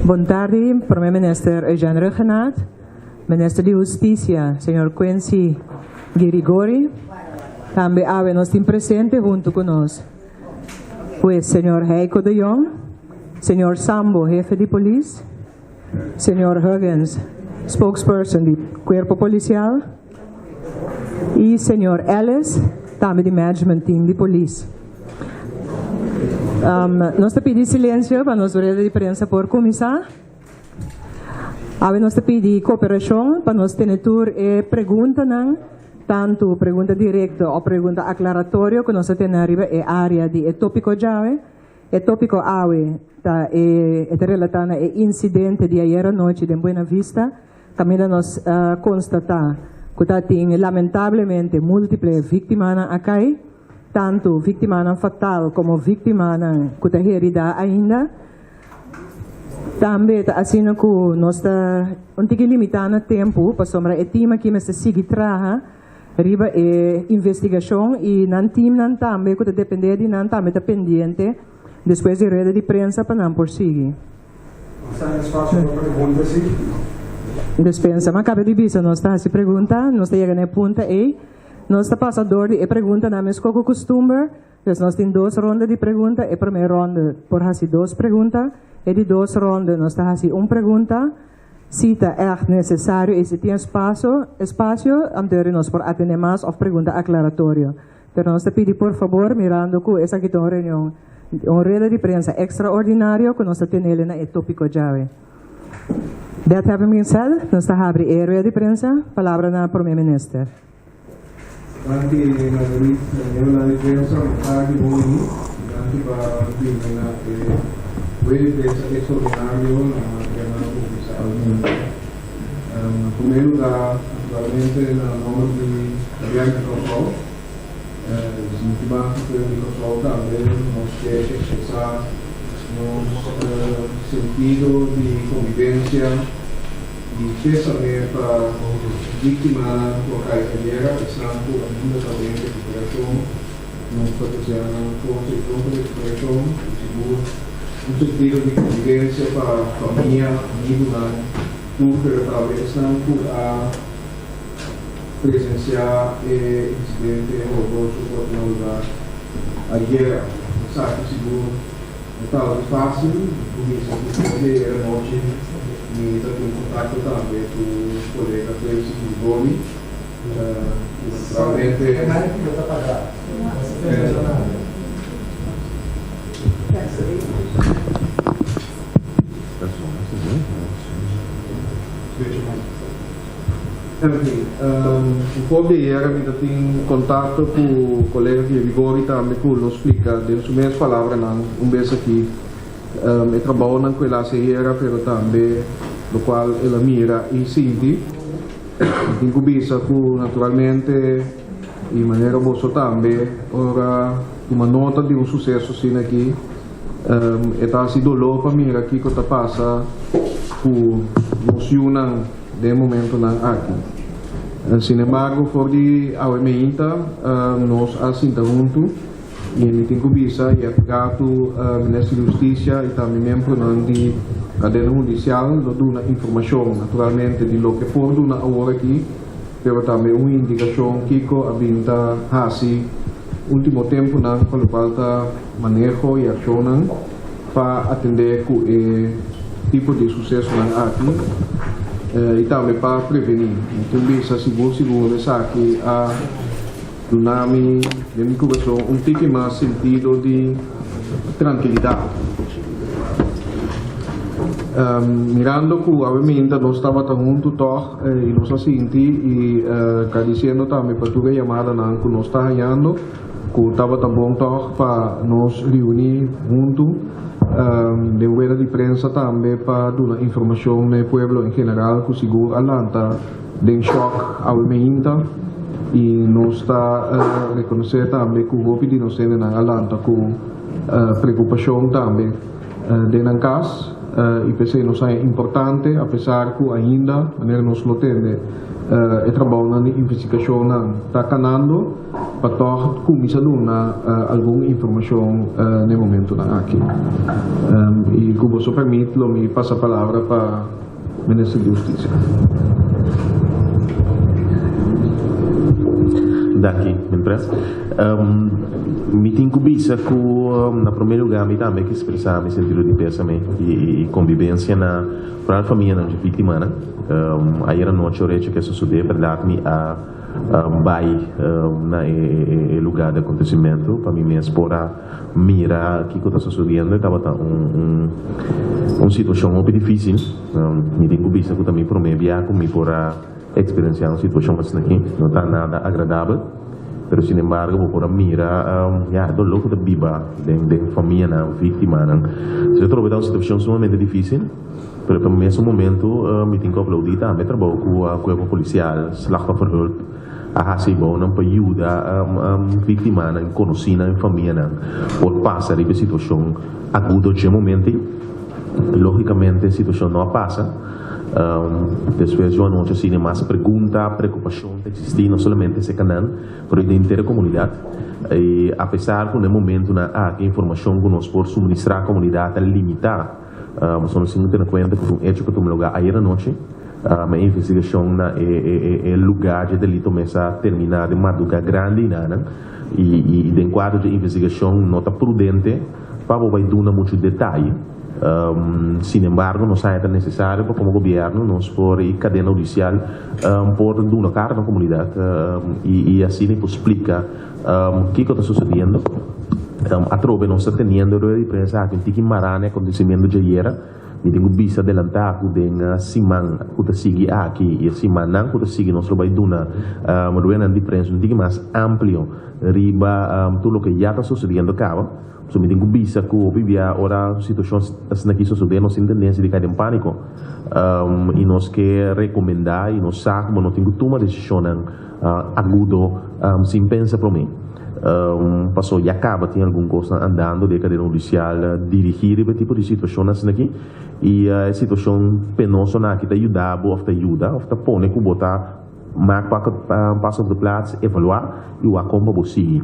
Bon tardi, Prome Minister Eugene Rhuggenaath, Minister di Husticia, señor Quincy Girigorie, tambe awe nos tin presente hunto cu nos, pues señor Heiko de Jong, señor Sambo, hefe di polis, señor Huggins, spokesperson di Cuerpo Policial, y señor Ellis, tambe di management team di polis. Nos ta pidi silencio pa nos rueda di prensa por cuminsa. Awe nos ta pidi cooperacion pa nos tene tur e preguntanan, tanto pregunta directo o pregunta aclaratorio cu nos ta tene ariba e area di e topico djawe. E topico awe ta e e ta relata na e incidente di ayer anochi den Buena Vista, caminda nos a constata cu ta tin lamentablemente multiple victimanan a cay, tanto victimanan fatal como victimanan cu ta herida ainda. Tambe ta asina cu nos ta un tiki limita na tempo pasobra e team aki mester sigui traha riba e investigacion y nan teamnan tambe cu ta depende di nan tambe ta pendiente despues di rueda di prensa pa nan por sigui. Nos ta espacio pa pregunta si. Despensa, ma caba di bisa nos ta haci pregunta, nos ta yega na e punta ey. Nos ta pasa door di e preguntanan mesco cu custumber. Pues nos tin dos ronda di pregunta, e prome ronde por haci dos pregunta, e di dos ronde nos ta haci un pregunta, si ta echt necesario y si tin espacio, espacio, anto nos por atende mas of pregunta aclaratorio. Pero nos ta pidi por fabor, mirando cu esaki ta un reunion, un rueda di prensa extraordinario cu nos ta tenele na e topico djawe. That having been said, nos ta habri e rueda di prensa, palabra na Prome Minister. Danki Marguerite, miembronan di prensa, bon tardi, bon bini. Danki pa bini na e rueda di prensa extraordinario na Granada Conquista Avenida. Na primer lugar, naturalmente na nomber di Gobierno di Kòrsou, Sinti Banco Pueblo di Kòrsou tambe nos ke expresa nos sentido di convivencia, Di pésame pa víktimanan ku a kai ayera, esnan ku ainda ta den rekuperashon. Nos ta desea nan forsa i pronto rekuperashon i sigur un sentido di konvivensia pa famia, amigunan, tur pero tambe esnan ku a presensiá e insidente hororoso ku a tuma lugar ayera. Esaki sigur No tabata fácil, mi kuminsá ku for di ayera nochi mi ta tin kontakto tambe ku kolega Quincy Gurigoni, ku naturalmente. Enfin, un for di ayera mi ta tin kontakto ku kolega Gregori tambe ku lo splika den su mes palabranan un bes aki e trabounan ku el a hasi ayera pero tambe lokual el a mira i sinti. Mi tin ku bisa ku naturalmente i manera boso tambe ora tuma nota di un suseso asina aki e ta hasi doló pa mira kiko ta pasa ku nos yunan. Den e momentonan aki. Sin embargo, for di awe meinta nos a sinta huntu i mi tin ku bisa i a pegatu Minister di Hustisia i tambe miembronan di kadena hudisial lo duna informashon naturalmente di loke por duna awor aki, pero tambe un indikashon kiko a bin ta hasi ultimo tempunan pa lokual ta maneho i akshonnan. Pa atendé ku e tipo di susesonan aki i tambe pa prevení. Mi tin bisa sigur sigur esaki a duna mi den mi kurason un tiki mas sentido di trankilidat. Mirando ku awe minta nos tabata huntu tòg i nos a sinti i gradisiendo tambe pa tur e yamadanan ku nos ta hañando. Ku tabata bon tòg pa nos riuní huntu den rueda di prensa tambe pa duna informashon na e pueblo en general ku sigur a lanta den shòk awe meinta i nos ta rekonosé tambe ku hopi di nos hendenan a lanta ku preokupashon tambe den nan kas. I p'esei nos haña importante, apesar ku ainda, manera nos lo tende, e trabounan di investigashonnan ta kanando, pa tòg kuminsá duna algun informashon n'e momentunan aki. I ku boso pèrmit lo mi pasa palabra pa Minister di Hustisia. Danki, Mempres. Mi tin ku bisa ku na promé lugá mi tambe ke ekspresá mi sentido di pésame i konbibensia na foral famianan dje víktimanan. Ayer anochi ora hecho ke a sosodé bèrdat mi a bai na e lugá di akontesimentu pa mi mes por a mira kiko ta sosodiendo. E tabata un un situashon hopi difísil. Mi tin ku bisa ku ta mi promé bia ku mi por a eksperensiá un situashon asina aki. No ta nada agradabel, pero sin embargo bo por a mira ya e doló ku ta biba den den famianan, víktimanan. Si atrobe ta un situashon sumamente difísil, pero pa mesun momento mi tin ku aplaudí tambe e trabou ku Kuerpo Polisial, Slachtofferhulp, A hasi bounan pa yuda víktimanan i konosínan i famianan por pasa riba e situashon agudo dje momento ei. Lógikamente e situashon no a pasa. Despues dje un anochi asina mas pregunta, preokupashon ta eksistí no solamente serka nan, pero den henter e komunidat. I apesar ku na e momentunan aki informashon ku nos por suministrá komunidat ta limitá, Pasobra nos tin ku tene kuenta ku ta un echo ku tuma lugá ayer anochi. E investigashon na e lugá dje delito mes a terminá den mardugá grandi einan. I den kuadro dje investigashon no ta prudente pa bo bai duna muchu detaye. Sin embargo nos haña ta nesesario pa komo gobièrnu nos por i kadena hudisial por duna kara na komunidat i asina por splika Kiko ta sucediendo? Atrobe nos ta teniendo rueda di prensa aki un tiki mará na e acontecimiento djayera. Mi tin cu bisa adelantá cu den siman cu ta sigui aki y e simannan cu ta sigui nos lo bay duna ruedanan di prensa un tiki mas amplio riba tur loke ya ta sucediendo caba. So mi tin cu bisa cu hopi bia ora un situacion asina aki sosode nos tin tendencia di cay den panico y nos ke recomenda y nos sa cu bo no tin cu tuma decisionnan agudo sin pensa prome. Paso ya caba tin algun cosnan andando den e cadena hudicial dirigi riba e tipo di situacionnan asina aki y e situacion penosonan aki ta yuda bo of ta yuda of ta pone cu bo ta Maak pas op de plaats, evaluá i wak kon pa bo sigui.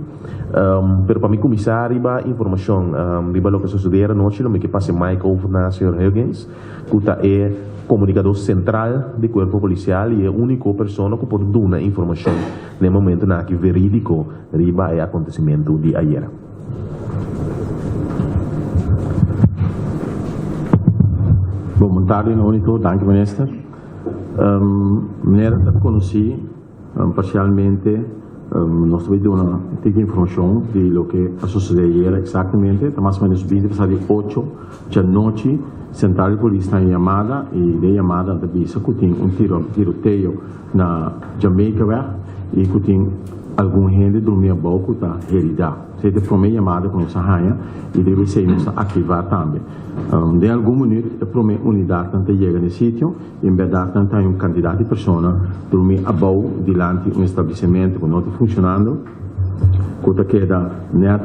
Pero pa mi kuminsá riba informashon riba loke a sosodé ayer anochi lo mi ke pasa e mic over na señor Huggins ku ta e komunikadó sentral di kuerpo polisial i e úniko persona ku por duna informashon na e momentunan aki verídiko riba e akontesimentu di ayer. Bon, bon tardi Nonito, danki minister. Manera ta conoci parcialmente nos ta bay duna tiki informacion di loke a sucede ayer exactamente ta mas o menos binti pasa di ocho djanochi central di polis ta yamada y den yamada nan ta bisa cu tin un tiroteo na Jamaicaweg y cu tin algun hende drumi abao cu ta herida. Esey ta e prome yamada cu nos a haya y riba esey nos a activa tambe. Den algun minuut e prome unidatnan ta yega na e sitio y en bèrdat nan ta haña un kantidat di persona drumi abou dilanti un establisimentu ku no ta funshonando, ku ta keda nèt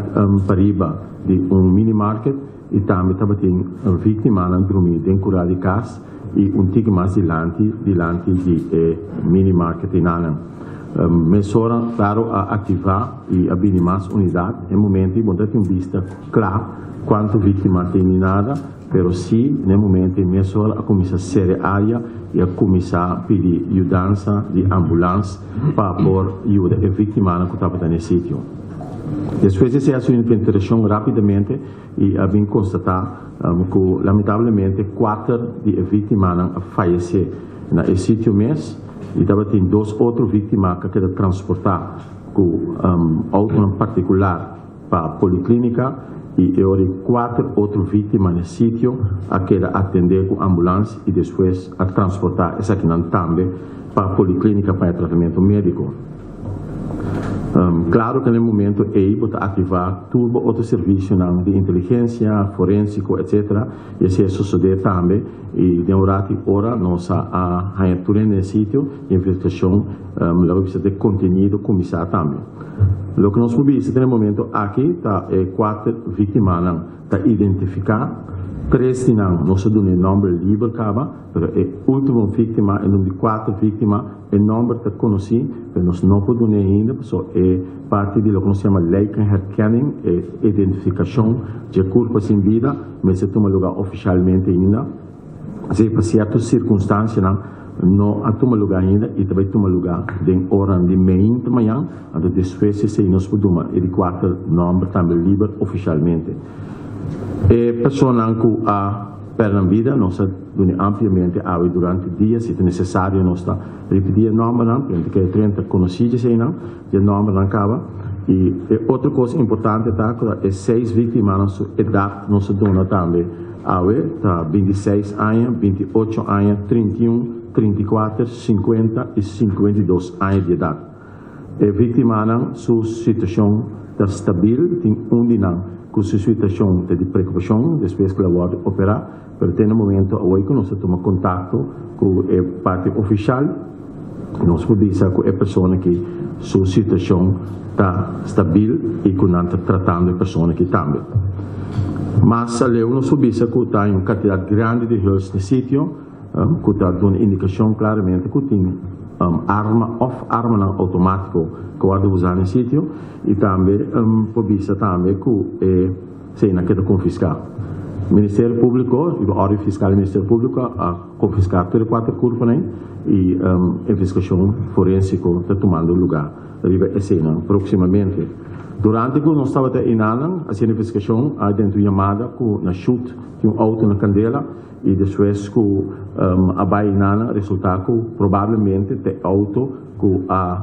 pariba di un mini market y tambe tabatin víktimanan drumi den kurá di kas y un tiki mas dilanti dilanti di e mini market einanan. Mesora klaro a aktivá y a bini mas unidat. E momento ei bo no ta tin un bista kla Cuanto victima tin ni nada, pero si n'e momento e mesora a cuminsa cera e area y a cuminsa pidi yudansa di ambulans pa por yuda e victimanan cu tabata n'e sitio. Despues di esey a haci un investigacion rapidamente y a bin constata cu lamentablemente cuater di e victimanan a fayece na e sitio mes y tabatin dos otro victima cu a keda transporta cu autonan particular. Pa policlinica y e ora y cuater otro victima n'e sitio a keda atende cu ambulans y despues a transporta esakinan tambe pa policlinica pa e tratamento medico. Claro cu n'e momento ey bo ta activa tur bo otro servicionan di inteligencia, forensico etc. Y esey a sosode tambe y den un rato y ora nos a haña tur hende n'e sitio y investigacion lo bisa den contenido cuminsa tambe. Loke nos por bisa den e momento aki ta e kuater víktimanan ta identifiká. Tres di nan nos a duna e nòmber liber kaba, pero e último víktima, e nòmber di kuater víktima, e nòmber ta konosí, pero nos no por dun'é ainda pasobra e parti di loke nos yama lijkenherkenning, e identifikashon dje kurpa sin bida, mester tuma lugá ofishalmente ainda. Así pa sierto sirkunstansianan no a tuma lugá ainda i ta bai tuma lugá den oranan di meinta mañan, anto despues di esei nos por duma e di kuater nòmber tambe liber ofishalmente. E personanan ku a pèrdè nan bida nos a duna ampliamente awe durante dia, si ta nesesario nos ta ripití e nòmbernan, pero ta keda 30 konosí dje eseinan, dje nòmbernan kaba. I e otro kos importante ta ku e seis víktimanan su edat nos a duna tambe awe ta 26 aña, 28 aña, 31, 34, 50 i 52 aña di edat. E víktimanan su situashon ta stabil, tin un di nan ku su situashon ta di preokupashon despues ku el a wòrdu operá, pero te na momento awor ku nos a tuma kontakto ku e parti ofishal, nos por bisa ku e persona aki su situashon ta stabil i ku nan ta tratando e persona aki tambe. Mas aleu nos por bisa ku ta un kantidat grandi di huls na e sitio. Ku ta duna indikashon klaramente ku tin arma òf armanan outomátiko ku wòrdu usá na e sitio i tambe por bisa tambe ku e eseinan keda konfiská. Ministerio Públiko, riba òrdu di fiskal di Ministerio Públiko a konfiská tur e kuater kurponan i investigashon forensiko ta tumando lugá riba eseinan próksimamente. Durante ku nos tabata einanan hasiendo investigashon a dentro un yamada ku na shut tin un outo na kandela. I despues ku a bai nan a resultá ku probablemente ta e outo ku a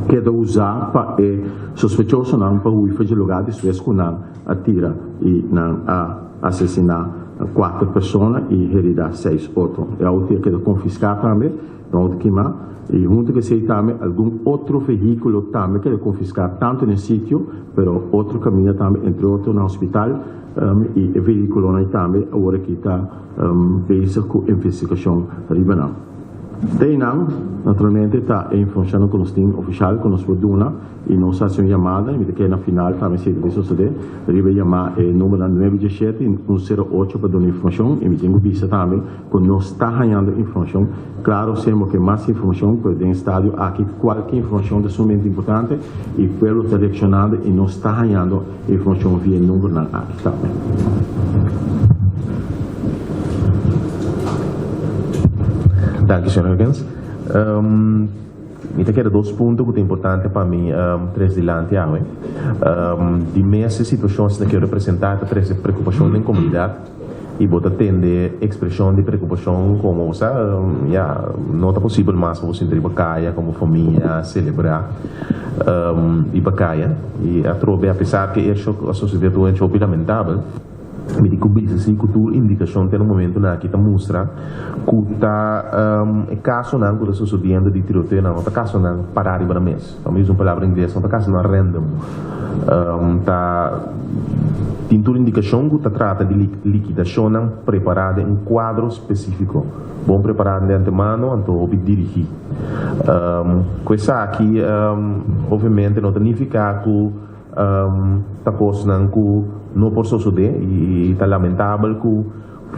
keda usá pa e sospechosonan pa hui for dje lugá despues ku nan a tira i nan a asesiná kuater persona i heridá seis otro. E outo a keda konfiská tambe, e outo kimá, i huntu ku esei tambe algun otro vehíkulo tambe keda konfiská tantu na e sitio pero otro kaminda tambe, entre otro na hospital. I e vehíkulonan tambe awor aki ta bezig ku investigashon riba nan. Te einan, naturalmente, ta e informashonnan ku nos tin ofishal ku nos por duna i nos hasi un yamada i mi ta kere na final tambe si ta sosodé riba yama e numbernan nuebe diesshete i un sero ocho pa duna informashon i mi tin ku bisa tambe ku nos ta hañando informashon. Klaro semper ke mas informashon pero den e stadio aki kualke informashon ta sumamente importante i pueblo ta reakshonando i nos ta hañando Informacion via e numbernan aki tambe. Danki señor Huggins. Mi ta kere dos punto ku ta importante pa mi trese dilanti awe. Di mes e situacion asina ke representa ta trese preocupacion den comunidad. I bo ta tende ekspreshon di preokupashon komo bo sa, ya, no ta posibel mas pa bo sinta riba kaya komo famia, selebrá riba kaya. I atrobe, apesar ku e hecho a sosodé ta un hecho hopi lamentabel, mi di ku bisa si ku tur indikashon te na momentunan aki ta mustra ku ta e kasonan ku ta sosodiendo di tiroteonan no ta kasonan pará riba nan mes. Pa mi usa un palabra ingles, no ta kasonan random. Ta tin tur indikashon ku ta trata di likidashonnan prepará den un kuadro spesífiko, bon prepará di antemano anto hopi dirigí. Ku esaki obviamente no ta nifiká ku ta kosnan ku no por sosodé i ta lamentabel ku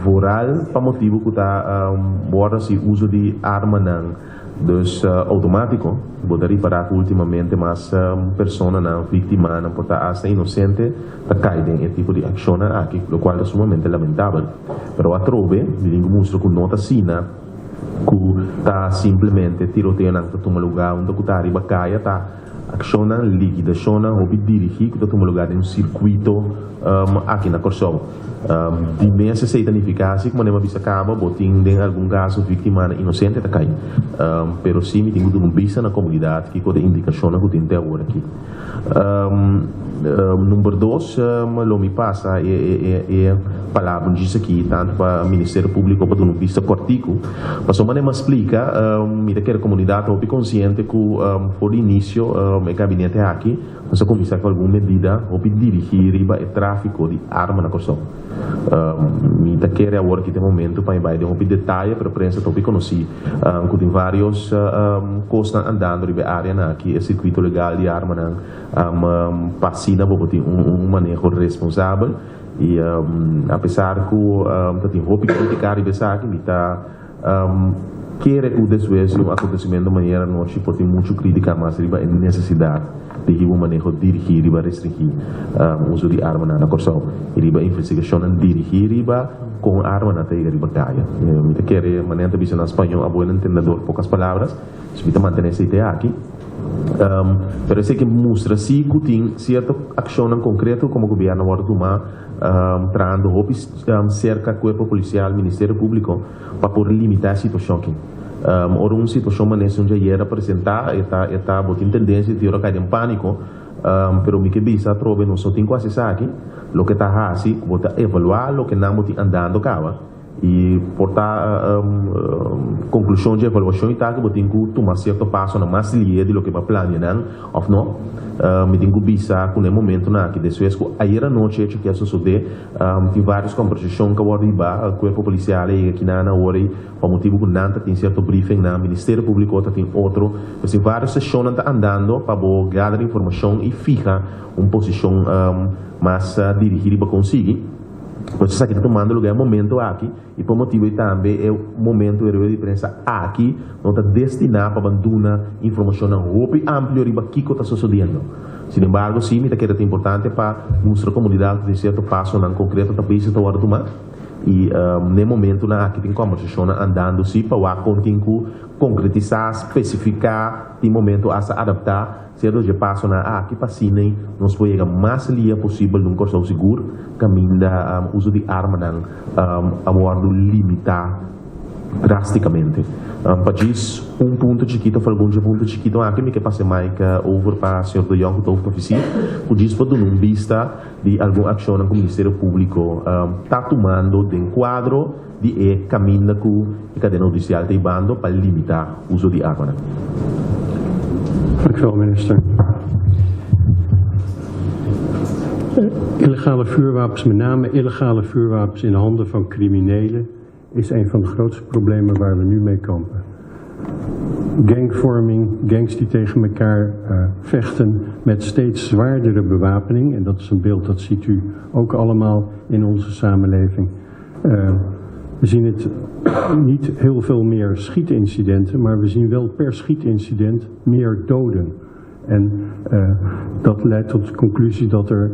vooral pa motibu ku ta wòrdu hasi uso di armanan dus outomátiko. Bo ta ripará ku últimamente mas personanan, víktimanan, por ta asta inosente, ta kai den e tipo di akshonnan aki, lokual ta sumamente lamentabel. Pero atrobe mi tin ku mustra ku no ta asina ku ta simplemente tiroteonan ta tuma lugá unda ku ta riba kaya ta Akshonnan, likidashonnan hopi dirigí ku ta tuma lugá den un sirkuito aki na Kòrsou. Di mes esei ta nifiká si ku manera mi a bisa kaba bo tin den algun kaso víktimanan inosente ta kai. Pero si mi tin ku duna un bista na komunidat kiko ta e indikashonnan ku tin te awor aki. Number dos, lo mi pasa e palabra djis aki tantu pa Ministerio Públiko pa duna un bista kòrtiku. Pasobra manera mi a splika, mi ta kere komunidat hopi konsiente ku for di inisio e gabinete aki nos a kuminsá ku algun medida hopi dirigí riba e tráfiko di arma na Kòrsou. Mi ta kere awor aki ta e momento pa mi bai den hopi detaye, pero prensa ta hopi konosí ku tin vários kosnan andando riba e áreanan aki, e sirkuito legal di armanan, pa asina bo por tin un maneho responsabel. I apesar ku ta tin hopi kritika riba esaki, mi ta kere ku despues di un akontesimentu manera anochi por tin muchu kritika mas riba e nesesidat di hiba un maneho dirigí riba restringí uso di armanan na Kòrsou i riba investigashonnan dirigí riba kon armanan ta yega riba kaya. Mi ta kere, manera ta bisa na spañó, a buen entendedor pocas palabras, so mi ta mantené esei te aki. Pero esei ke mustra si ku tin sierto akshonnan konkreto komo gobièrnu a wòrdu tumá trahando hopi serka kuerpo polisial, Ministerio Públiko pa por limitá e situashon aki. Ora un situashon manera esun djayer a presentá e ta e ta bo tin tendensia di ora kai den pániko, pero mi ke bisa atrobe nos no tin ku hasi esaki, loke ta hasi ku bo ta evaluá loke nan bo tin andando kaba. I por ta konklushon dje evaluashon i ta ku bo tin ku tuma sierto pasonan mas lihe di loke bo a plania nan òf no. Mi tin ku bisa ku na e momentunan aki despues ku ayer anochi hecho ki a sosodé tin vários kòmbersashon ku a wòrdu hibá. Kuerpo polisial a yega kinan awor ei pa motibu ku nan ta tin sierto briefingnan, Ministerio Públiko ta tin otro. Pues tin vários seshonnan ta andando pa bo gather informashon i fiha un posishon mas dirigí riba kon sigui. Pues esaki ta tumando lugar e momento aki y pa motibo ey tambe e momento e rueda di prensa aki no ta destina pa ban duna informacionnan hopi amplio riba kico ta sosodiendo. Sin embargo si mi ta kere ta importante pa mustra comunidad cu tin cierto pasonan concreto ta bezig ta wordo tuma y n'e momentonan aki tin conversacionnan andando si pa wak con tin cu concretisa, specifica, tin momento hasta adapta Sierto dje pasonan aki pa asina nos por yega mas lia posibel na un Kòrsou sigur kaminda uso di armanan a wòrdu limitá drástikamente. Pa djis un punto chikito òf algun dje punto chikito aki mi ke pasa e mic over pa señor De Jong ku ta hoofdofficier ku djis por duna un bista di algun akshonnan ku Ministerio Públiko ta tumando den kuadro di e kaminda ku e kadena hudisial ta hibando pa limitá uso di armanan. Dank u wel, minister. Illegale vuurwapens, met name illegale vuurwapens in handen van criminelen, is een van de grootste problemen waar we nu mee kampen. Gangvorming, gangs die tegen elkaar uh, vechten met steeds zwaardere bewapening. En dat is een beeld dat ziet u ook allemaal in onze samenleving. Uh, we zien het niet heel veel meer schietincidenten, maar we zien wel per schietincident meer doden. En uh, dat leidt tot de conclusie dat er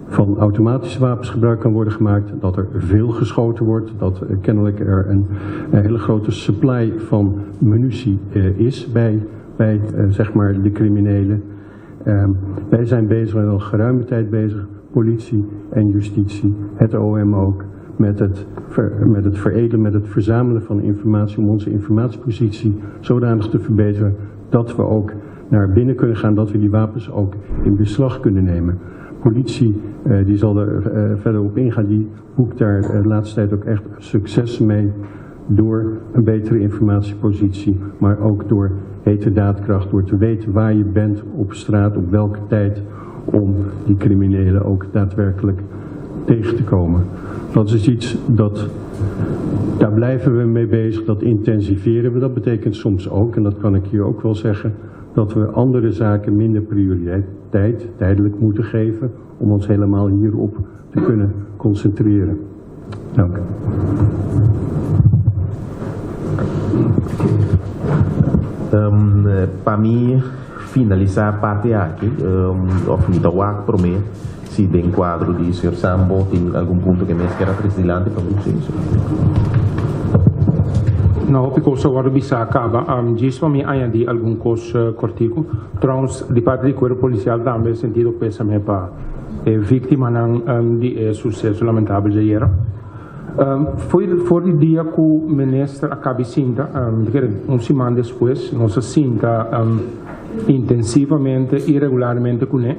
van automatische wapens gebruik kan worden gemaakt, dat er veel geschoten wordt, dat uh, kennelijk er een, een hele grote supply van munitie uh, is bij, bij uh, zeg maar de criminelen. Uh, wij zijn bezig, we zijn al geruime tijd bezig, politie en justitie, het OM ook, met het, ver, met het veredelen, met het verzamelen van informatie om onze informatiepositie zodanig te verbeteren dat we ook naar binnen kunnen gaan, dat we die wapens ook in beslag kunnen nemen. Politie, uh, die zal er uh, verder op ingaan, die boekt daar eh, de laatste tijd ook echt succes mee door een betere informatiepositie, maar ook door hete daadkracht, door te weten waar je bent op straat, op welke tijd, om die criminelen ook daadwerkelijk tegen te komen. Dat is iets dat, daar blijven we mee bezig, dat intensiveren we. Dat betekent soms ook, en dat kan ik hier ook wel zeggen, dat we andere zaken minder prioriteit tijdelijk moeten geven om ons helemaal hierop te kunnen concentreren. Dank. Um, pa mi finalisá parti aki, um, of mi ta wak promé si den kuadro di señor Sambo tin algun punto ke mes kier a trese dilanti pa mi. Sí, sí. No, hopi kos a wòrdu bisá kaba. Um, djis pa mi añadí algun kos uh, kòrtiku. Trouwens, di parti di kuerpo polisial tambe sentido pésame pa e víktimanan di e suseso lamentabel djayera. For di dia ku minister a kabi sinta, mi ta kere un siman despues, nos a sinta intensivamente i regularmente kuné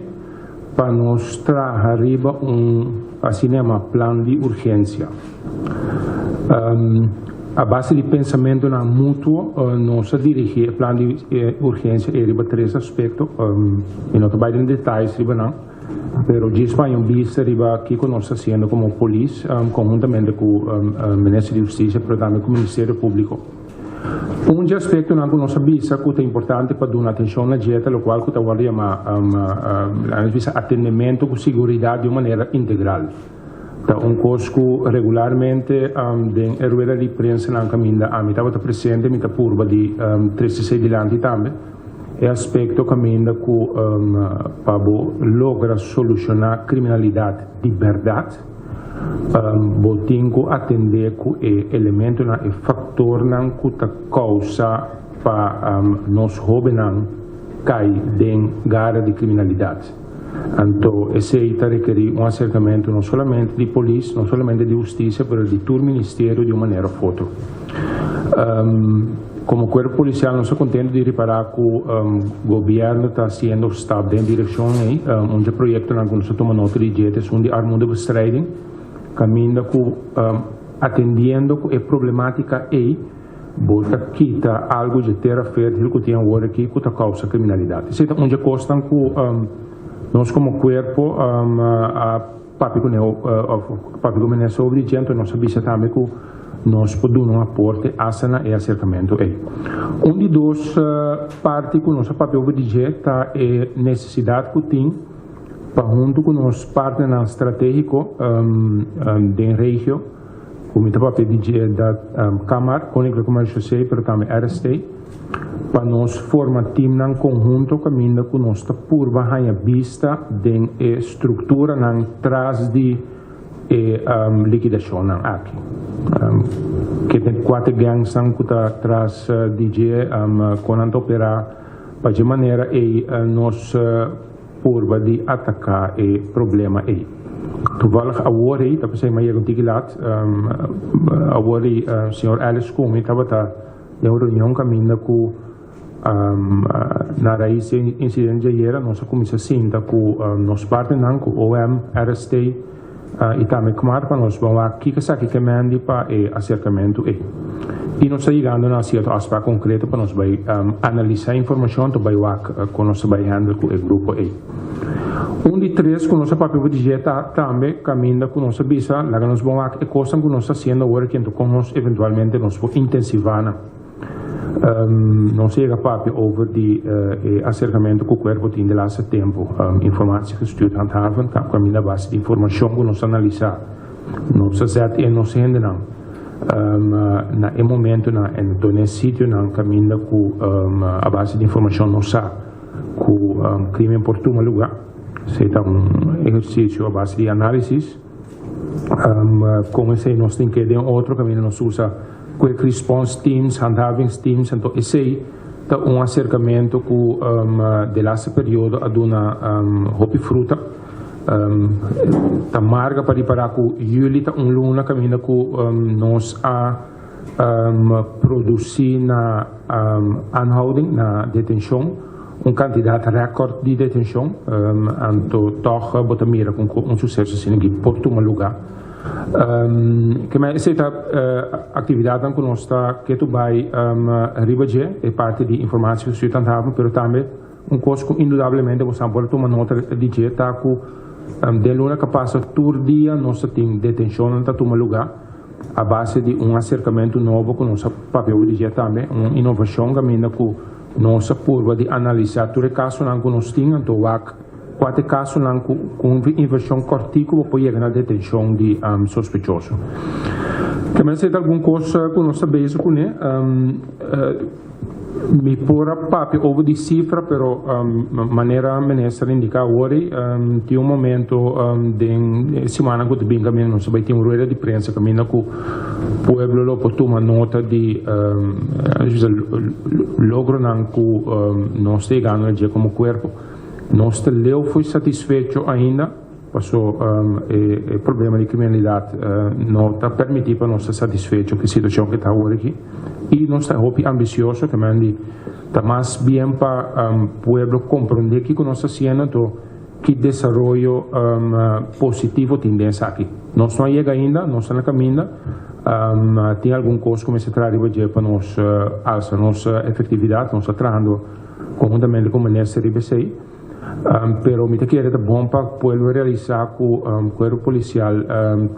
pa nos traha riba un asina yama plan di urgensia. A base di pensamentonan mutuo nos a dirigí e plan di urgensia ei riba tres aspekto. Mi no ta bai den detayes riba nan, pero djis pa haña un bista riba kiko nos ta hasiendo komo polis konhuntamente ku Minister di Hustisia pero tambe ku Ministerio Públiko. Un dje aspektonan ku nos a bisa ku ta importante pa duna atenshon na dje ta lokual ku ta wòrdu yamá, laga nos bisa, atendementu ku siguridat di un manera integral. Ta un kos ku regularmente den e rueda di prensanan kaminda ami tabata presente mi ta purba di trese esei dilanti tambe. E aspekto kaminda ku pa bo logra solushoná kriminalidat di bèrdat bo tin ku atendé ku e elementonan, e faktornan ku ta kousa pa nos hóbennan kai den gara di kriminalidat. Anto esei ta rekerí un aserkamentu no solamente di polis, no solamente di hustisia, pero di tur ministerio di un manera of otro. Komo kuerpo polisial nos ta kontentu di ripará ku gobièrnu ta hasiendo stap den direkshon ei. Un dje proyektonan ku nos ta tuma nota di dje ta esun di armoedebestrijding, kaminda ku atendiendo ku e problematika ei, Bo ta kita algu dje tera fértil ku tin awor aki ku ta kousa kriminalidat. Esei ta un dje kosnan ku nos komo kuerpo a papia kuné òf papia ku minister sobre dje, anto nos a bisa tambe ku nos por duna un aporte asta na e aserkamentu ei. Un di dos parti ku nos a papia over di dje ta e nesesidat ku tin pa huntu ku nos partnernan stratégiko den regio, Ku mi ta papia di dje dat Kamar, Koninklijke Marechaussee, pero tambe RST, pa nos forma timnan konhunto kaminda ku nos ta purba haña bista den e strukturanan tras di e likidashonnan aki. Ke ta e kuater gangsnan ku ta tras di dje, kon nan ta operá, pa dje manera ei nos purba di ataká e problema ei. Toevallig awor ei, ta pasá mi a yega un tiki lat, awor ei señor Ellis ku mi tabata den un reunion kaminda ku na rais di e insidente di ayera nos a kuminsá sinta ku nos partnernan, ku OM, RST i tambe KMAR pa nos ban wak kiko esaki ke mendi pa e aserkamentu ei. I nos ta yegando na sierto afsprak konkreto pa nos bai analisá e informashon ta bai wak kon nos ta bai handle ku e grupo ei. Un di tres ku nos a papia over di dje ta tambe kaminda ku nos a bisa laga nos ban wak e kosnan ku nos ta hasiendo awor aki anto kon nos eventualmente nos por intensivá nan. Nos a yega papia over di e aserkamentu ku kuerpo tin de laatste tempu. Informatie gestuurd handhaven ta kaminda a base di informashon ku nos a analisá. Nos a zet e nos hendenan na e momentunan en to na e sitionan kaminda ku a base di informashon nos sa ku krimen por tuma lugá. Esei ta un ehersisio a base di análisis. Kon esei nos tin ke den otro kaminda nos usa quick response teams, handhavingsteams, anto esei ta un aserkamentu ku de laatste periodo a duna hopi fruta. Ta marga pa ripará ku yüli ta un luna kaminda ku nos a produsí na aanhouding, na detenshon, un kantidat rèkòrt di detenshon. Anto tòg bo ta mira kon ku un suseso asina aki por tuma lugá. Kemey esei ta aktividatnan ku nos ta ketu bai riba dje, e parti di informatie gestuurd handhaving, pero tambe un kos ku indudablemente boso por a tuma nota di dje ta ku den luna ku a pasa tur dia nos ta tin detenshonnan ta tuma lugá a base di un aserkamentu nobo ku nos a papia obi di dje tambe, un inovashon kaminda ku nos a purba di analisá tur e kasonan ku nos tin anto wak kua ta e kasonan ku un invershon kòrtiku bo por yega na detenshon di sospechoso. Tambe esei ta algun kos ku nos ta bezig kuné. Mi por a papia over di cifra, pero manera minister indica awor ei, tin un momento den e simannan cu ta bin caminda nos ta bay tin un rueda di prensa caminda cu pueblo lo por tuma nota di logronan cu nos ta yegando na dje como cuerpo. Nos ta leu fo'i satisfecho ainda. Paso e problema di kriminalidat no ta permití pa nos ta satisfecho ku e situashon ku ta awor aki i nos ta hopi ambisioso ke men di ta mas bien pa pueblo komprondé kiko nos ta hasiendo anto ki desaroyo positivo tin den esaki. Nos no a yega ainda, nos ta na kaminda, tin algun kos ku mester traha riba dje pa nos alsa nos efektividat, nos ta trahando konhuntamente ku minister riba esei. Pero mi ta kere ta bon pa pueblo realisa cu cuerpo policial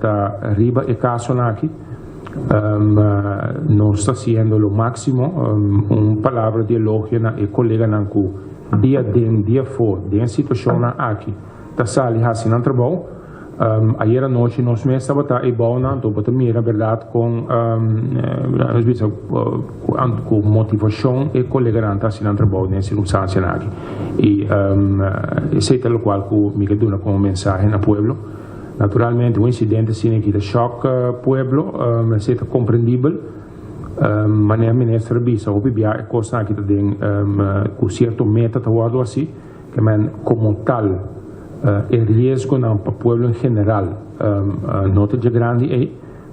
ta riba e casonan aki. Nos ta haciendo lo maximo. Un palabra di elogio na e coleganan cu dia den dia for den e situacionnan aki ta sali haci nan trabou. Ayera nochi nos mes tabata ei bounan, anto bo ta mira berdad con, nos bisa cu motivacion e coleganan ta haci nan trabou den e circunstancianan aki. Y esey ta locual cu mi ke duna como mensahe na pueblo. Naturalmente un incidente asina aki ta shock pueblo, esey ta comprendibel. Manera minister a bisa hopi bia e cosnan aki ta den cu cierto meta ta wordo haci. Ke men komo tal e riesgonan pa pueblo en general no ta dje grandi ei,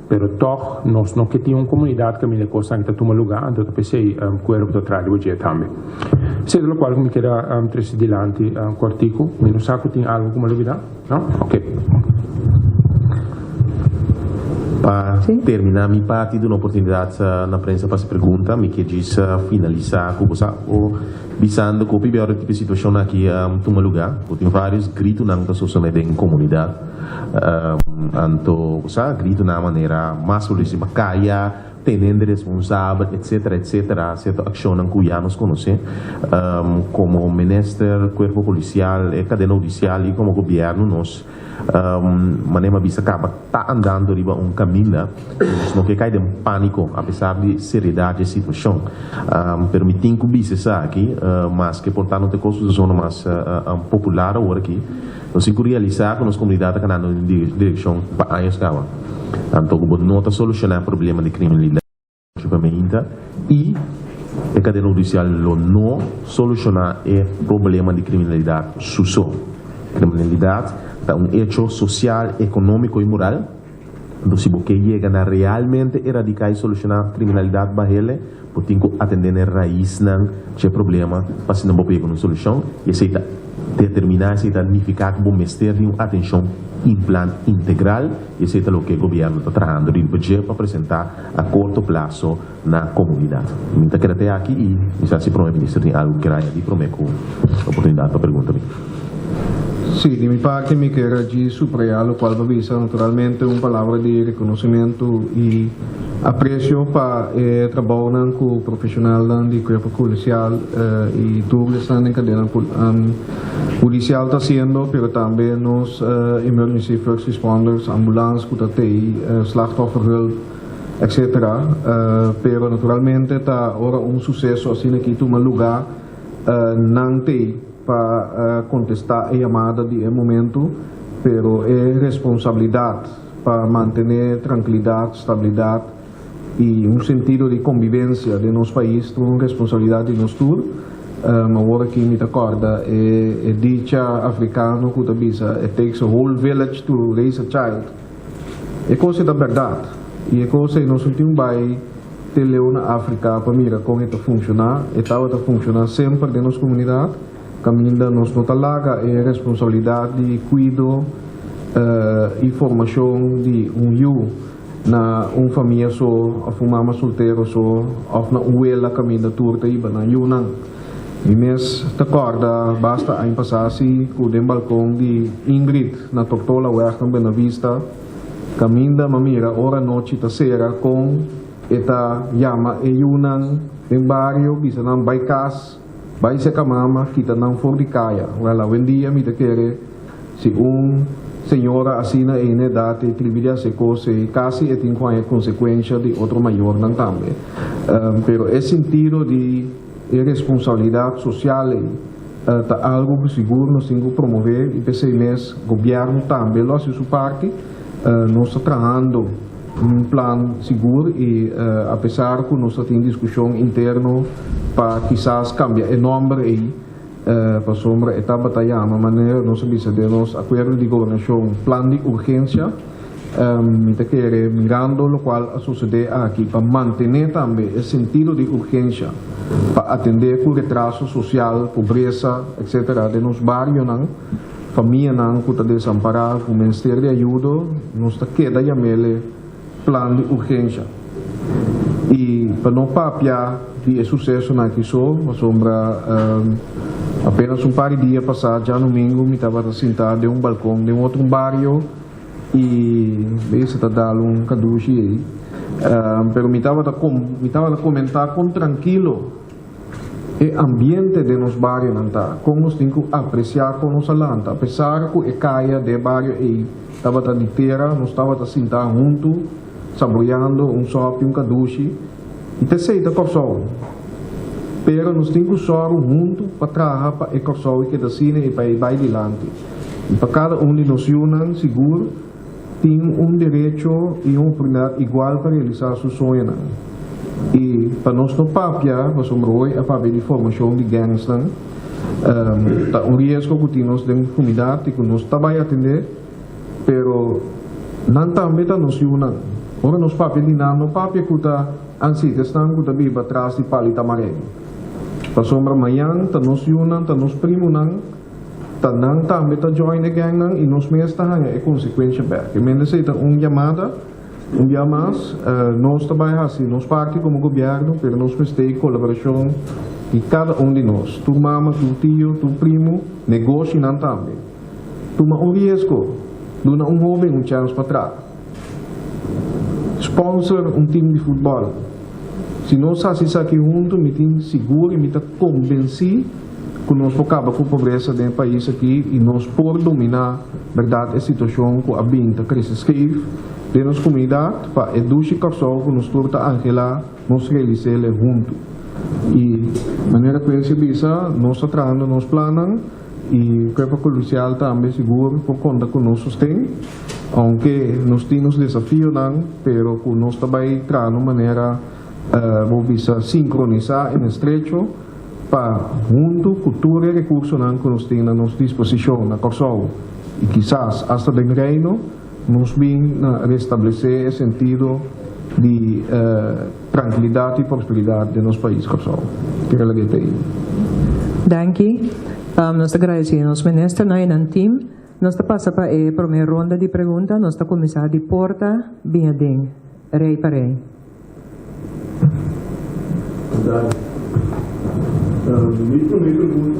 pero tòg nos no ke tin un komunidat kaminda e kosnan ta tuma lugá, anto ta p'esei kuerpo ta traha riba dje tambe. Esei ta lokual ku mi keda trese dilanti kòrtiku. Mi no sa ku tin algu ku mi a lubidá. No? Oke. Pa terminá mi parti duna oportunidat na prensa pa hasi pregunta, mi ke djis finalisá ku bo sa o bisando ku hopi bia ora tipo e situashon aki tuma lugá, bo tin vários gritunan ta sosodé den komunidat. Anto bo sa gritunan manera mas polis riba kaya, tenende responsabel etcetera etcetera cierto accionnan cu ya nos conoce como minister, cuerpo policial, e cadena hudicial y como gobierno nos manera mi a bisa caba ta andando riba un caminda cu nos no ke cay den panico a pesar di seriedad di e situacion pero mi tin cu bisa esaki maske por ta no ta e cos cu ta zona mas popular awor aki. Nos tin ku realisá ku nos komunidat ta kanando den un direkshon pa años kaba. Anto ku bo no ta solushoná e problema di kriminalidat chupameinta i e kadena hudisial lo no solushoná e problema di kriminalidat su so. Kriminalidat ta un echo sosial, ekonómiko i moral. Anto si bo ke yega na realmente eradiká i solushoná kriminalidat bahele, bo tin ku atendé na e raisnan dje problema pa asina bo por yega na un solushon. I esei ta determiná, esei ta nifiká ku bo mester di un atenshon i plan integral i esei ta loke gobièrnu ta trahando riba dje pa presentá a korto plaso na komunidat. Mi ta keda te aki i mi sa si Prome Minister tin algu ku kier añadí prome ku oportunidat pa pregunta mi. Sí, di mi parti mi kier a djis subrayá lokual bo bisa, naturalmente un palabra di rekonosementu i apresio pa e trabounan ku profeshonalnan di kuerpo polisial i tur esnan den kadena hudisial ta hasiendo, pero tambe nos emergency first responders, ambulans ku ta tei, slachtofferhulp, etc. Pero naturalmente ta ora un suceso asina aki tuma luga nan tei pa contesta e yamada di e momento, pero e responsabilidad pa mantene trankilidad, stabilidad y un sentido di convivencia den nos pais ta un responsabilidad di nos tur. Awor aki mi ta corda e dicha africano cu ta bisa it takes a whole village to raise a child. E kos ei ta bèrdat i e kos ei nos no tin bai te leu na Afrika pa mira kon e ta funshoná. E tabata funshoná semper den nos komunidat kaminda nos no ta laga e responsabilidat di kuido i formashon di un yu na un famia so òf un mama soltero so òf na un wela kaminda tur ta hiba nan yunan. Mi mes ta kòrda basta aña pasá si ku den balkon di Ingrid na Tortolaweg na Buenavista kaminda m'a mira ora nochi ta sera kon e ta yama e yunan den bario bisa nan bai kas, bai seka mama kita nan for di kaya. Wèl awendia mi ta kere si un señora asina ei na edat ei tribi di hasi e kos ei kasi e tin ku haña konsekuensha di otro mayornan tambe. Pero e sintido di. E responsabilidat sosial ei ta algu ku sigur nos tin ku promové i p'esei mes gobièrnu tambe lo hasi su parti. Nos ta trahando un plan sigur i apesar ku nos ta tin diskushon interno pa kisas kambia e nòmber ei pasobra e tabata yama manera nos a bisa den nos akuerdo di gobernashon plan di urgensia. Mi ta kere, mirando lokual a sosodé aki, pa mantené tambe e sentido di urgensha pa atendé ku retraso sosial, pobresa, etc. Den nos barionan, famianan ku ta desampará, ku mester di ayudo, nos ta keda yam'el e plan di urgensha. I pa no papia di e susesonan aki so, pasobra apenas un par di dia pasá, djanumingu, mi tabata sintá den un balkon den otro un bario, I bes ta dal un kadushi ei. Pero mi tabata mi tabata komentá kon trankilo e ambiente den nos barionan ta, kon nos tin ku apresiá kon nos a lanta. Apesar ku e kaya den e bario ei tabata di tera, nos tabata sintá huntu, saboreando un sòpi, un kadushi, i ta esei ta Kòrsou. Pero nos tin ku sòru huntu pa traha pa e Kòrsou ei keda asina i pa ei bai dilanti. I pa kada un di nos yunan sigur tin un derecho i un oportunidat igual pa realisá su soñonan. I pa nos no papia, pasobra hoy a papia di formashon di gangsnan, ta un riesgo ku tin nos den komunidat i ku nos ta bai atendé, pero nan tambe ta nos yunan. Ora nos papia di nan, no papia ku ta ansi, ta esnan ku ta biba tras di pali tamarei. Pasobra mañan ta nos yunan, ta nos primonan. Ta nan tambe ta join e gangnan i nos mes ta haña e konsekuensha bèk. E mente esei ta un yamada, un bia mas, nos ta bai hasi nos parti komo gobièrnu, pero nos mester e kolaborashon di kada un di nos, tur mama, tur tio, tur primu, negoshinan tambe. Tuma un riesgo, duna un hóben un chèns pa traha. Sponsor un tim di futbòl. Si nos hasi esaki huntu, mi tin sigur i mi ta kombensí ku nos por kaba ku pobresa den e pais aki i nos por dominá bèrdat e situashon ku a bin ta krese skeef den nos komunidat pa e dushi Kòrsou ku nos tur ta anhelá nos realis'é huntu. I manera Quincy a bisa, nos ta trahando nos plannan i Kuerpo Polisial tambe sigur por konta ku nos sosten, ounke nos tin nos desafionan, pero ku nos ta bai traha na un manera bo bisa sinkronisá en estrecho pa huntu ku tur e rekursonan ku nos tin na nos disposishon na Kòrsou i kisas asta den Reino nos bin na restablesé e sentido di trankilidat i prosperidat den nos pais Kòrsou. Kere lag'é ta ei. Danki. Nos ta gradesí nos ministernan i nan tim. Nos ta pasa pa e promé ronda di pregunta. Nos ta kuminsá di porta bin aden, rei pa rei. Mi promé pregunta.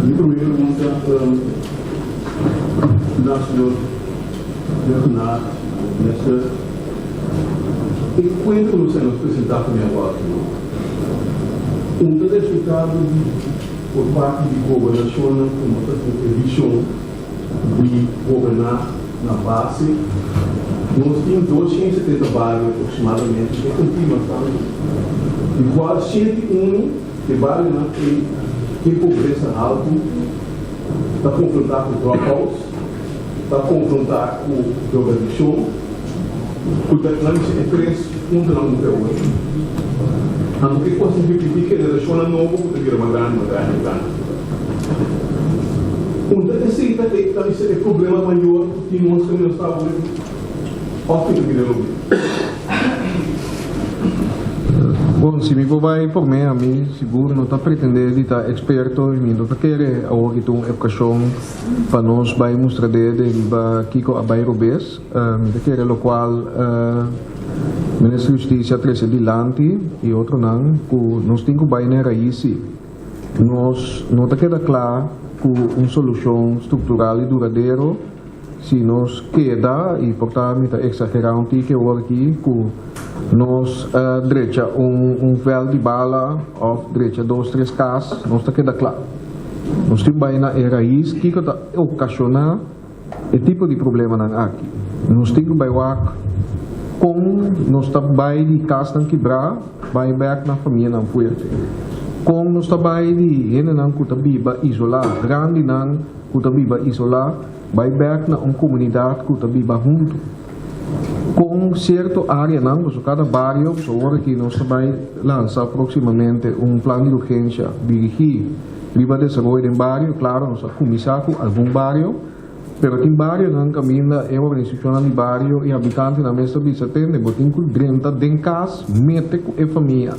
Mi promé pregunta na señor Rhuggenaath, minister. E kuenta ku nos a nos presentá ku mi awor aki no un ta resultado di por parti di gobernashonnan ku no ta tin e vishon di goberná na base. Nos tin 270 bario aproksimadamente e kontinua tantu, di kual 101 e barionan ei tin pobresa haltu, ta konfrontá ku dropouts, ta konfrontá ku drogadikshon, ku ta nan bisa e tres puntonan ku ta hopi. Anto ke kos ta ripití generashonnan nobo ku ta bira mas grandi, mas grandi, mas grandi. Un ta esei ta e ta bisa e problema mayor ku tin nos kaminda nos ta awe òf ku ta bira lo bira. Bon, si mi por bai por me, ami sigur no ta pretendé di ta eksperto i mi no ta kere awor ki ta un okashon pa nos bai mustra dede riba kiko a bai robes. Mi ta kere lokual Minister di Hustisia a trese dilanti i otronan ku nos tin ku bai na e rais si. Nos no ta keda kla ku un solushon struktural i duradero si nos keda, i por ta mi ta eksagerá un tiki awor aki, ku nos drecha un vèlt di bala òf drecha dos tres kas, nos ta keda kla. Nos tin bai na e rais kiko ta okashoná e tipo di problemanan aki. Nos tin ku bai wak kon nos ta bai di kasnan kibrá bai bèk na famianan fuerte. Kon nos ta bai di hendenan ku ta biba isolá, grandinan ku ta biba isolá, bai bèk na un komunidat ku ta biba huntu. Kon sierto áreanan, pasobra kada bario, pasobra ora ki nos ta bai lansa próksimamente un plan di urgensha dirigí riba desaroyo den bario, klaro nos a kuminsá ku algun bario, pero tin barionan kaminda e organisashonnan di bario i habitantenan mes ta bisa, Tende, bo tin ku drenta den kas mete ku e famia.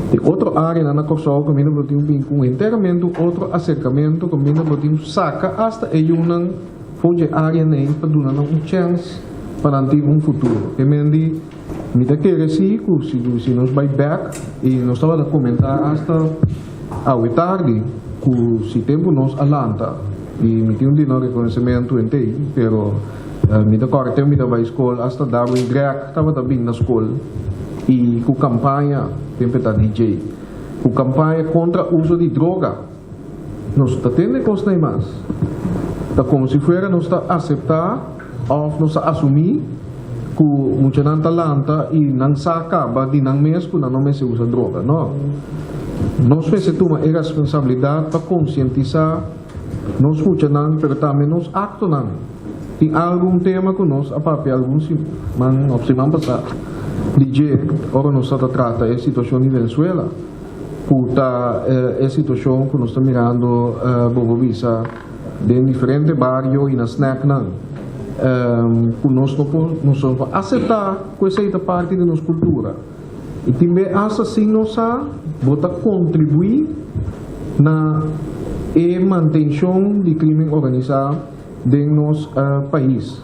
Tin otro áreanan na Kòrsou kaminda bo tin bin ku un enteramente un otro aserkamentu kaminda bo tin saka asta e yunan for dje área nei pa duna nan un chèns pa nan tin un futuro. E men di, Mi ta kere si ku si nos bai bèk i nos tabata komentá asta awe tardi. ku si tempu nos a lanta i mi tin un dino rekonosementu entei, pero mi ta kòrda tempu mi ta bai skol asta Darwin Gregg tabata bin na skol i ku kampaña tempu e ta DJ ku kampaña kontra uso di droga. Nos ta tende kosnan ei mas. Ta komo si fuera nos ta aseptá òf nos ta asumí ku muchanan ta lanta i nan sa kaba di nan mes ku nan no mester usa droga. No. Nos mester tuma e responsabilidat pa konsientisá nos muchanan pero tambe nos aktonan. Tin algun tema ku nos a papia algun siman òf siman pasá di dje ora nos ta ta trata e situashon di Venezuela. Ku ta e situashon ku nos ta mirando bo por bisa den diferente bario i na snèknan ku nos no por nos no por aseptá ku esei ta parti di nos kultura i tin be asta sin nos sa bo ta kontribuí na e mantenshon di krimen organisá den nos pais.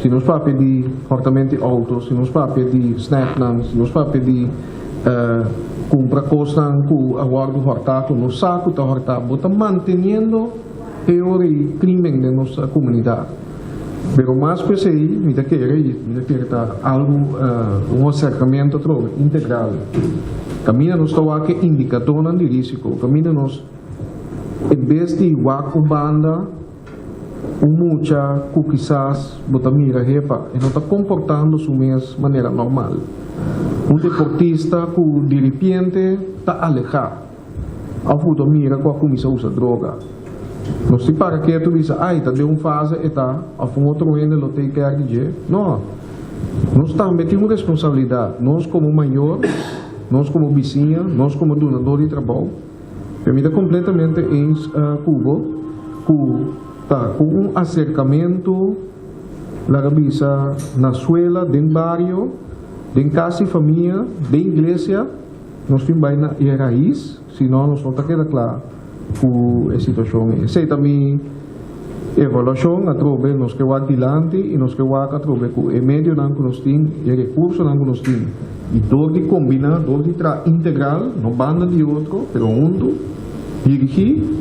Si nos papia di hòrtamento di outo, si nos papia di snèknan, si nos papia di kumpra kosnan ku a wòrdu hòrtá, ku nos sa ku ta hòrtá, bo ta manteniendo e ora ei krimen den nos komunidat. Pero mas ku esei, mi ta kere, i mi ta kere ta algu, un aserkamentu atrobe integral. Kaminda nos ta wak e indikadónan di rísiko, kaminda nos en bes di wak un banda, Un mucha ku kisas bo ta mira hepa e no ta komportando su mes manera normal. Un deportista ku diripiente ta alehá òf bo ta mira ku a kuminsá usa droga. Nos tin para ketu bisa ai ta den un fase e ta òf un otro hende lo take care di dje. No. Nos tambe tin un responsabilidat, nos komo mayor, nos komo bisiña, nos komo dunador di trabou. Pero mi ta completamente eens cu bo cu ta cu un acercamento laga bisa na suela, den bario, den cas di famia, den iglesia, nos tin bay na e raiz, si no nos no ta keda cla cu e situacion ey. Esey ta mi evaluacion atrobe nos ke wak dilanti y nos ke wak atrobe cu e medionan cu nos tin y e recursonan cu nos tin y dor di combina, dor di traha integral, no banda di otro, pero hunto, dirigi,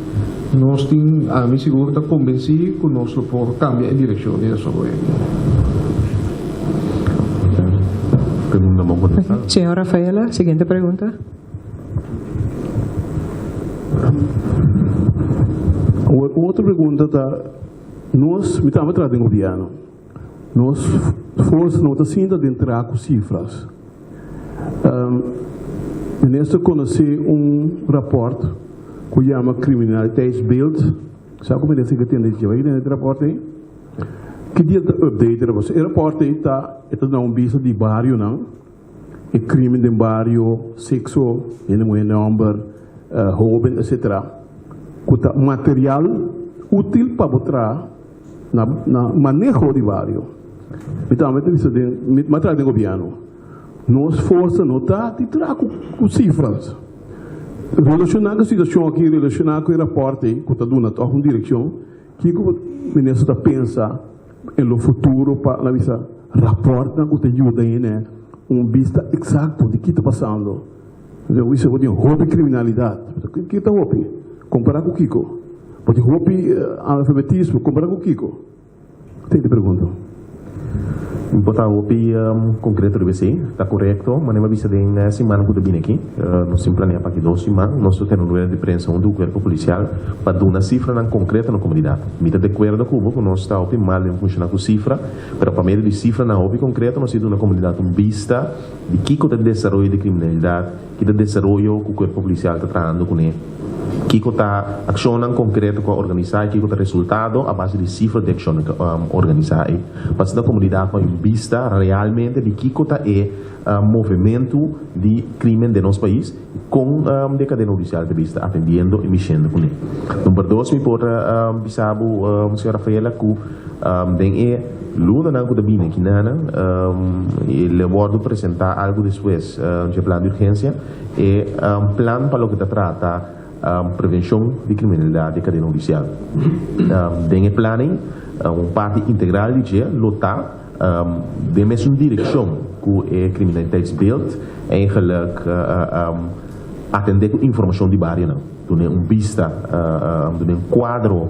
nos tin, ami sigur ta convenci cu nos lo por cambia e direccion di desaroyo. Pregunta bon contesta. Señor Rafaela, siguiente pregunta. Un otro pregunta ta, nos, mi tambe traha den gobierno, nos forsa no ta sinta den traha ku sifras. Minister konosé un rapòrt ku yama Criminaliteitsbeeld, sa ku minister ke tende dje, bai tende e rapòrt ei? Ki dia ta update e rapòrt? E rapòrt ei ta, e ta duna un bista di barionan. E crimen den bario, sexo, hende muhe, hende homber, hoben etc. Cu ta material util pa bo traha na na maneho di bario. Mi tambe ta bisa den mi a traha den gobierno. Nos forsa no ta di traha cu cu cifras. Relaciona cu e situacion aki, relaciona cu e raport ey cu ta duna toch un direccion. Kiko minister ta pensa en lo futuro pa la bisa raportnan ku ta yuda hende un bista eksakto di ki ta pasando? Bo bisa bo tin hopi kriminalidat. Ki ta hopi? Kompará ku kiko? Bo tin hopi analfabetismo. Kompará ku kiko? Te pregunta. Bo ta hopi concreto riba esey. Ta corecto. Manera mi a bisa den e siman cu ta bini aki, nos tin planea pa aki dos siman nos ta tene un rueda di prensa hunto cu cuerpo policial pa duna cifranan concreto na comunidad. Mi ta de acuerdo cu bo cu nos ta hopi mal den funciona cu cifra, pero pa medio di cifranan hopi concreto nos tin duna comunidad un bista di kico ta e desaroyo di criminalidad, ki ta desaroyo cu cuerpo policial ta trahando cune. Kiko ta akshonnan konkreto ku a organisá i kiko ta resultado a base di sifra di akshonnan ku a organisá ei? Pa asina komunidat por un bista realmente di kiko ta e movementu di krimen den nos pais i kon de kadena hudisial ta bista atendiendo i mishendo kuné. Number dos mi por bisa bo señor Rafaela ku den e lunanan ku ta bini akinanan lo wòrdu presentá algu despues dje plan di urgensia. E plan pa loke ta trata prevenshon di kriminalidat di kadena hudisial. Den e plan ei, un parti integral di dje lo ta den mesun direkshon ku e kriminaliteitsbeeld, eigenlijk atendé ku informashon di barionan. Duna un bista, duna un kuadro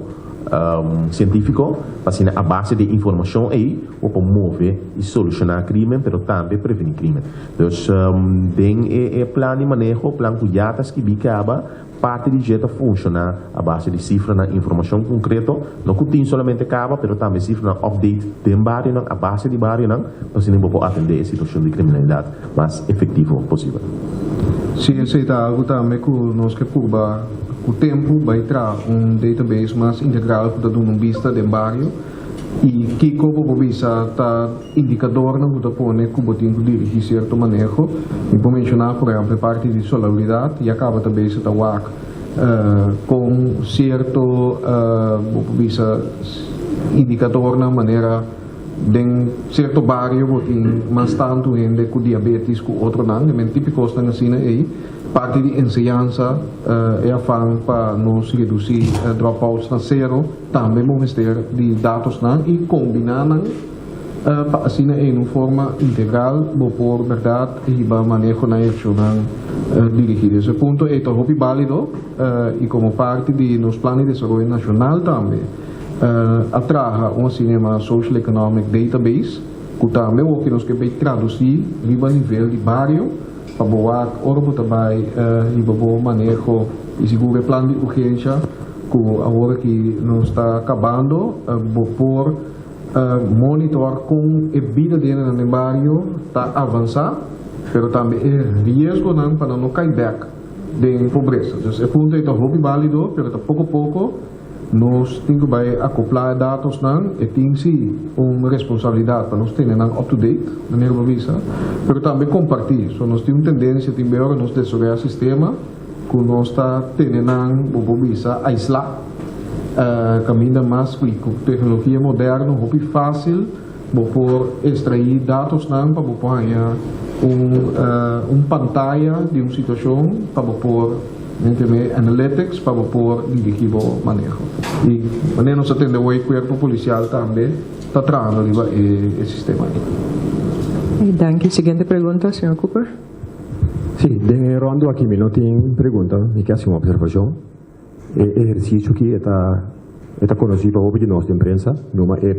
sientífiko pa asina a base di e informashon ei bo por move i solushoná krímen pero tambe prevení krímen. Dus den e plan di maneho, plan ku ya ta skibí kaba, parti di dje ta funshoná a base di sifranan, informashon konkreto, no ku tin solamente kaba pero tambe sifranan update den barionan, a base di barionan, pa asina bo por atendé e situashon di kriminalidat mas efektivo posibel. Sí, esei ta algu tambe ku nos ke purba ku tempu bai traha un database mas integral ku ta duna un bista den bario i kiko bo por bisa ta indikadornan ku ta pone ku bo tin ku dirigí sierto maneho. Mi por menshoná por ehèmpel e parti di solabilidat, ya kaba ta bezig ta wak kon sierto bo por bisa indikadornan manera Den sierto bario bo tin mas tantu hende ku diabetis ku otronan, e men típiko kosnan asina ei. Parti di enseñansa, e afan pa nos redusí dropouts na sero, tambe bo mester di datosnan i kombiná nan pa asina ei un forma integral bo por bèrdat hiba manehonan i akshonnan dirigí. Dus e punto ei ta hopi bálido i komo parti di nos plan di desaroyo nashonal tambe. A traha un asina yama Social Economic Database ku tambe awor nos ke bay tradusí riba nivel di bario pa bo wak ora bo ta bay hiba bo maneho i sigur e plan di urgensha ku awor aki nos ta kabando bo por monitor kon e bida di hendenan den bario ta avansá pero tambe e riesgonan pa nan no kai bek den pobresa. Dus e punto ei ta hopi bálido pero ta poko poko. Nos tin ku bai akoplá e datosnan, e tin si un responsabilidat pa nos tene nan up to date, manera bo bisa, pero tambe kompartí. So nos tin un tendensia tin be ora nos desaroyá sistema ku nos ta tene nan, bo por bisa, aislá, kaminda mas ku teknologia moderno hopi fásil bo por estraí datosnan pa bo por haña un un pantaya di un situashon pa bo por. Den tene analytics pa bo por dirigi bo maneho. Y manera nos a tende hoy cuerpo policial tambe ta trahando riba e sistema aki. Danki. Siguiente pregunta, señor Cooper. Sí, den e rondo aki mi no tin pregunta, mi ke hasi un observacion. E ehercicio aki e ta e ta conoci pa hopi di nos den prensa, numa e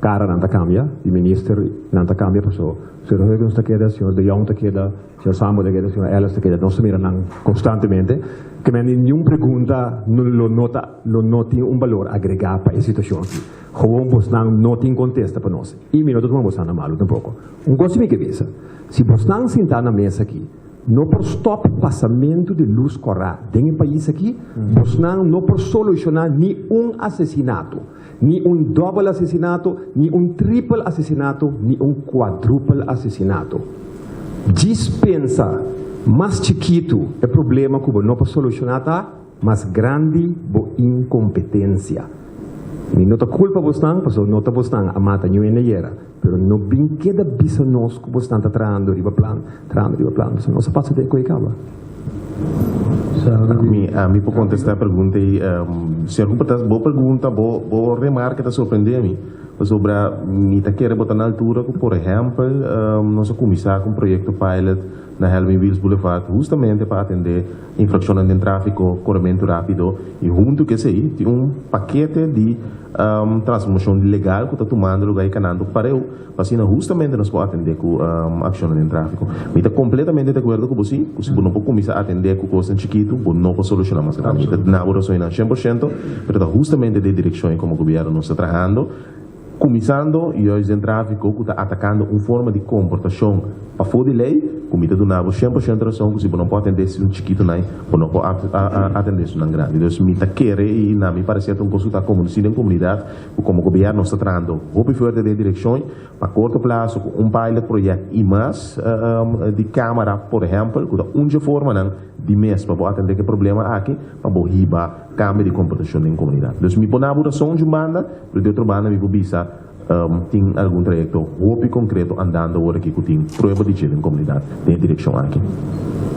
caranan ta cambia, di ministernan ta cambia paso señor Huygens ta keda, señor De Jong ta keda, Señor Sambo ta keda, señor Ellis ta keda, nos ta mira nan constantemente. Ke men ningun pregunta no lo no ta lo no tin un balor agregá pa e situacion aki. Gewoon bosnan no tin contesta pa nos. I mi no ta tuma bosnan na malu tampoco. Un cos si mi ke bisa, si bosnan sintá na mesa aki no por stop pasamentu di luz corá den e pais aki, bosnan no por solucioná ni un asesinato, ni un dobbel asesinato, ni un tripel asesinato, ni un kuadrupel asesinato. Djis pensa, mas chikitu e problema ku bo no por solushoná ta, mas grandi bo inkompetensia. Mi no ta kulpa bosnan, pasobra no ta bosnan a mata niun hende ayera, pero no bin keda bisa nos ku bosnan ta trahando riba plan, trahando riba plan, pasobra nos a pasa den koe kaba. Mi mi por contesta e pregunta ei. Señor Cooper ta bo pregunta bo bo remarke ta sorprende mi pasobra mi ta kere bo ta na altura ku por ehempel nos a kuminsá ku un proyekto pilot na Helmin Wiels Boulevard hustamente pa atendé infrakshonnan den tráfiko, korementu rápido i huntu ku esei tin un pakete di transformashon legal ku ta tumando lugá i kanando pareu. Pa asina hustamente nos por atendé ku akshonnan den tráfiko. Mi ta kompletamente di akuerdo ku bo si, ku si bo no por kuminsá atendé ku kosnan chikitu, bo no por solushoná mas grandi. Mi ta duna bo rason einan 100%, pero ta hustamente den direkshon ei komo gobièrnu nos ta trahando, kuminsando juist den tráfiko ku ta atakando un forma di komportashon pafó di lei, ku mi ta duna bo 100% rason ku si bo no por atendé esun chikitunan, bo no por atendé esunnan grandi. Dus mi ta kere i na mi pareser ta un kos ku ta konosí den komunidat, Ku komo gobièrnu nos ta trahando hopi fuerte den e direkshon pa korto plaso ku un pilot project i mas di kámara por ehèmpel ku ta un dje formanan di mes pa bo atendé ku e problema aki pa bo hiba kambio di komportashon den komunidat. Dus mi por na bo rason dje un banda pero di otro banda mi por bisa tin algun trayekto hopi konkreto andando awor aki ku tin prueba di dje den komunidat den e direkshon aki.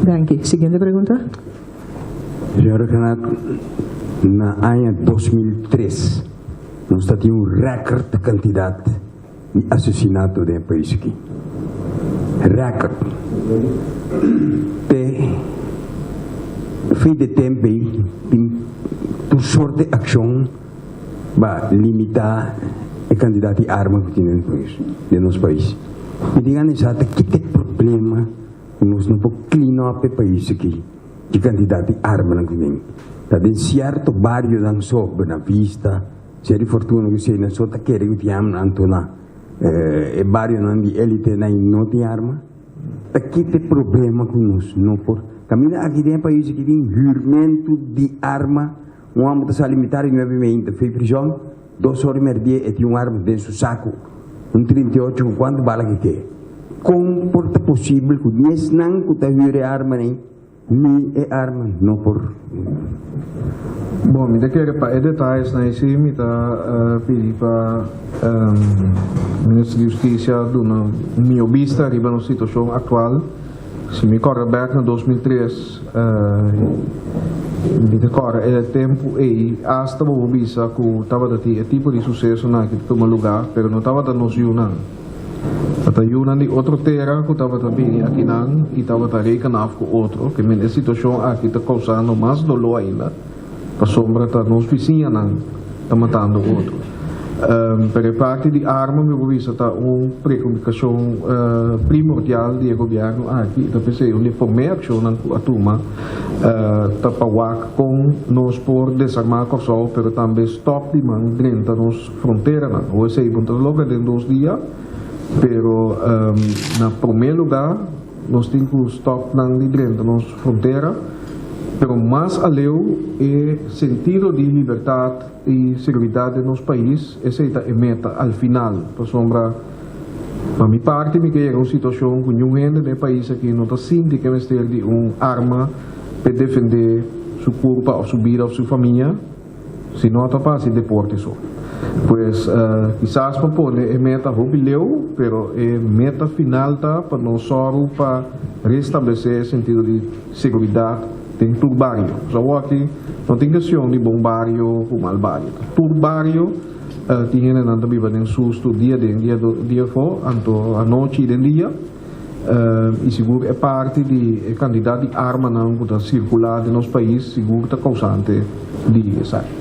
Danki. Siguiente pregunta. Señor Regenat, na aña 2003 nos ta tin un record cantidad di asesinato den e pais aki. Record. Te Fin di tempu ei tin tur sort di akshon pa limitá e kantidat di arma ku tin den pais, den nos pais. Mi tin analisá ta kiko e problema ku nos no por clean up e pais aki di kantidat di armanan ku tin. Ta den sierto barionan so, Buena Vista, Seri Fortuna ku eseinan so ta kere ku tin arma, anto na e barionan di elite nan no tin arma. Ta kita e problema ku nos no por kaminda aki den e pais aki tin hürmentu di arma. Un hòmber ta sali mitar di nuebe meinta fei prishon, dos ora i merdia e tin un arma den su saku, un 38 ku kuantu bala ke ke. Kon por ta posibel ku ni esnan ku ta hür e arma nei ni e arma no por. Bon, mi ta kere pa e detayesnan esi mi ta pidi pa Minister di Hustisia duna mihó bista riba nos situashon aktual. Si mi kòrda bèk na 2003, mi ta kòrda e tempu ei asta bo por bisa ku tabata tin e tipo di susesonan aki ta tuma lugá, pero no tabata nos yunan. Tabata yunan di otro tera ku tabata bini akinan i tabata reken af ku otro. Ke men e situashon aki ta kousando mas doló ainda, pasobra ta nos bisiñanan ta matando otro. Pero e parti di arma mi por bisa ta un preokupashon primordial di e gobièrnu aki i ta p'esei un di e promé akshonnan ku a tuma ta pa wak kon nos por desarmá Kòrsou pero tambe stòp di man drenta nos fronteranan. Ho esei bo no ta logra den dos dia, pero na promé lugá nos tin ku stòp nan di drenta nos frontera, pero mas aleu e sentido di libertat i seguridat den nos pais, esei ta e meta al final, pasobra pa mi parti mi ke yega un situashon ku niun hende den e pais aki no ta sinti ke mester di un arma p'e defendé su kurpa òf su bida òf su famia. Si no ta pa hasi deporte so. Pues kisas pa pone e meta hopi leu, pero e meta final ta pa nos sòru pa restablesé e sentido di seguridat den tur bario. Pues awoki no tin kestion di bon bario ku mal bario. Ta tur bario tin hendenan ta biba den sustu dia den dia dia afó, anto anochi i den dia. I sigur e parti di e kantidat di armanan ku ta sirkulá den nos pais sigur ta kousante di esaki.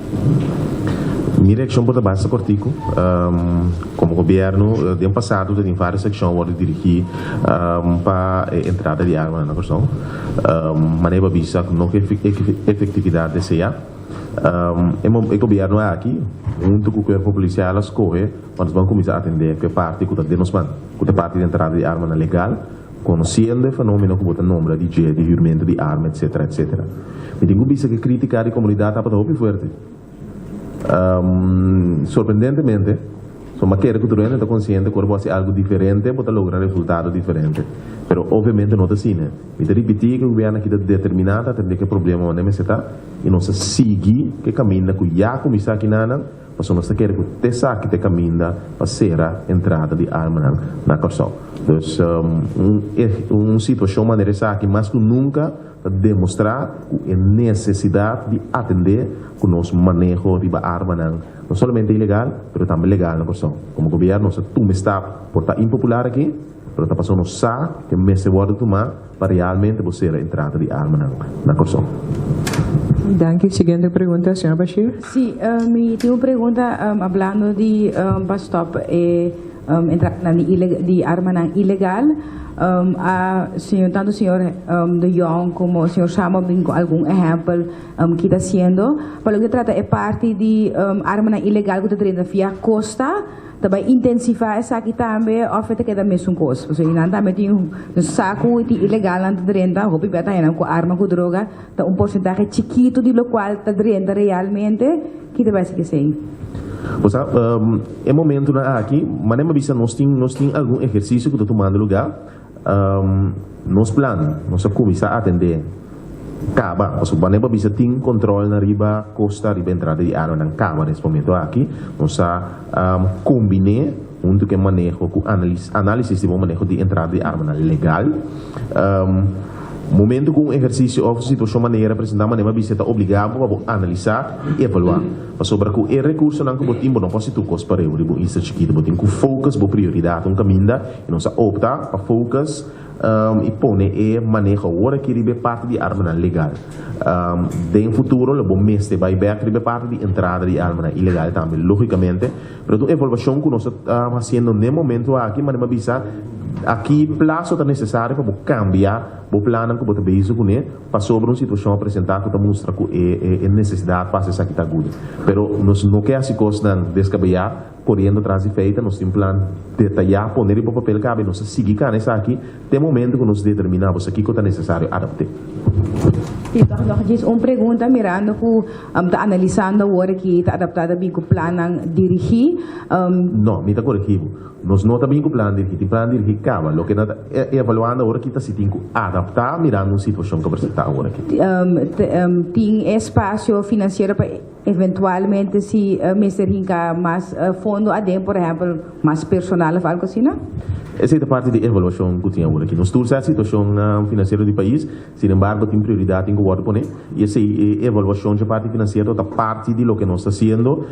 Mi reakshon por ta basta kòrtiku. Komo gobièrnu den pasado ta tin vários akshon wòrdu dirigí pa e entrada di armanan na Kòrsou. Manera bo a bisa ku no ku efektividat deseá. E gobièrnu aki huntu ku kuerpo polisial a skohe pa nos ban kuminsá atendé ku e parti ku ta den nos man. Ku ta parti di entrada di armanan legal, konosiendo e fenomeno ku bo ta nombra di dje, di hürmentu di arma, etsetera, etsetera. Mi tin ku bisa ku e kritika di komunidat tabata hopi fuerte. Sorprendentemente, so mi a kere ku tur hende ta konsiente ku ora bo hasi algu diferente bo ta logra resultado diferente. Pero obviamente no ta asina. Mi ta ripití ku e gobièrnu aki ta determiná ta atendé ku e problema wande mester ta i nos ta sigui ku e kaminda ku ya kuminsá akinanan. Pasobra nos ta kere ku te esaki ta e kaminda pa sera entrada di armanan na Kòrsou. Dus un situashon manera esaki mas ku nunka ta demostrá ku e nesesidat di atendé ku nos maneho riba armanan no solamente ilegal pero tambe legal na Kòrsou. Komo gobièrnu nos ta tuma e stap por ta impopular aki pero ta pasobra nos sa ku e mester wòrdu tumá pa realmente bo sera entrada di armanan na Kòrsou. Danki. Siguiente pregunta, señor Bashir. Sí, mi tin un pregunta hablando di pa stop e entradanan di di armanan ilegal. A señor tanto señor De Jong como señor Samo a bin cu algun ehempel ki ta haciendo. Pa loke ta trata e parti di armanan ilegal cu ta drenta via costa, Ta bai intensifá esaki tambe òf e ta keda mesun kos? Pasobra nan tambe tin un saku di ilegalnan ta drenta, hopi bia ta haña nan ku arma ku droga, ta un porsentahe chikitu di lokual ta drenta realmente. Ki ta bai hasi ku esei? Bo sa, e momentunan aki, manera mi a bisa nos tin nos tin algun ehersisio ku ta tumando lugá. Nos plan, nos a kuminsá atendé kaba, pasobra manera bo a bisa tin kontrolnan riba kosta, riba entrada di armanan kaba nes momento aki. Nos a kombiné huntu ku e maneho ku análisis di bo maneho di entrada di armanan legal. Momento ku un ehersisio òf situashon manera presentá manera mi a bisa ta obligá bo pa bo analisá i evaluá. Pasobra ku e rekursonan ku bo tin bo no por hasi tur kos pareu riba un isla chikitu. Bo tin ku focus bo prioridat un kaminda i nos a opta pa focus i pone e maneho awor aki riba e parti di armanan legal. Den futuro lo bo mester bai bek riba e parti di entrada di armanan ilegal tambe logicamente, pero ta un evaluacion cu nos ta haciendo n'e momento aki, manera mi a bisa, aki plazo ta necesario pa bo cambia bo plannan cu bo ta bezig cune pasobra un situacion a presenta cu ta mustra cu e necesidad pa haci esaki ta agudo. Pero nos no ke haci cosnan descabeya. Koriendo tras di feita, nos tin plan detayá pone riba papel kabe nos ta sigui kana esaki te momento ku nos determiná bo sa kiko ta nesesario adapt'é. I tòg nòg djis un pregunta mirando ku ta analisando awor aki ta adaptá ta bin ku plannan dirigí. No, mi ta koregí bo. Nos no ta bin ku plan dirigí. Tin plan dirigí kaba. Loke nan ta evaluando awor aki ta si tin ku adaptá mirando un situashon ku a presentá awor aki. Tin espasio finansiero pa Eventualmente si mester hinca mas fondo aden, por ehempel mas personal of algo asina? Esey ta parti di evaluacion cu tin awor aki. Nos tur sa e situacion financiero di pais, sin embargo tin prioridad tin cu wordo pone y esey e evaluacion dje parti financiero ta parti di loke nos ta haciendo.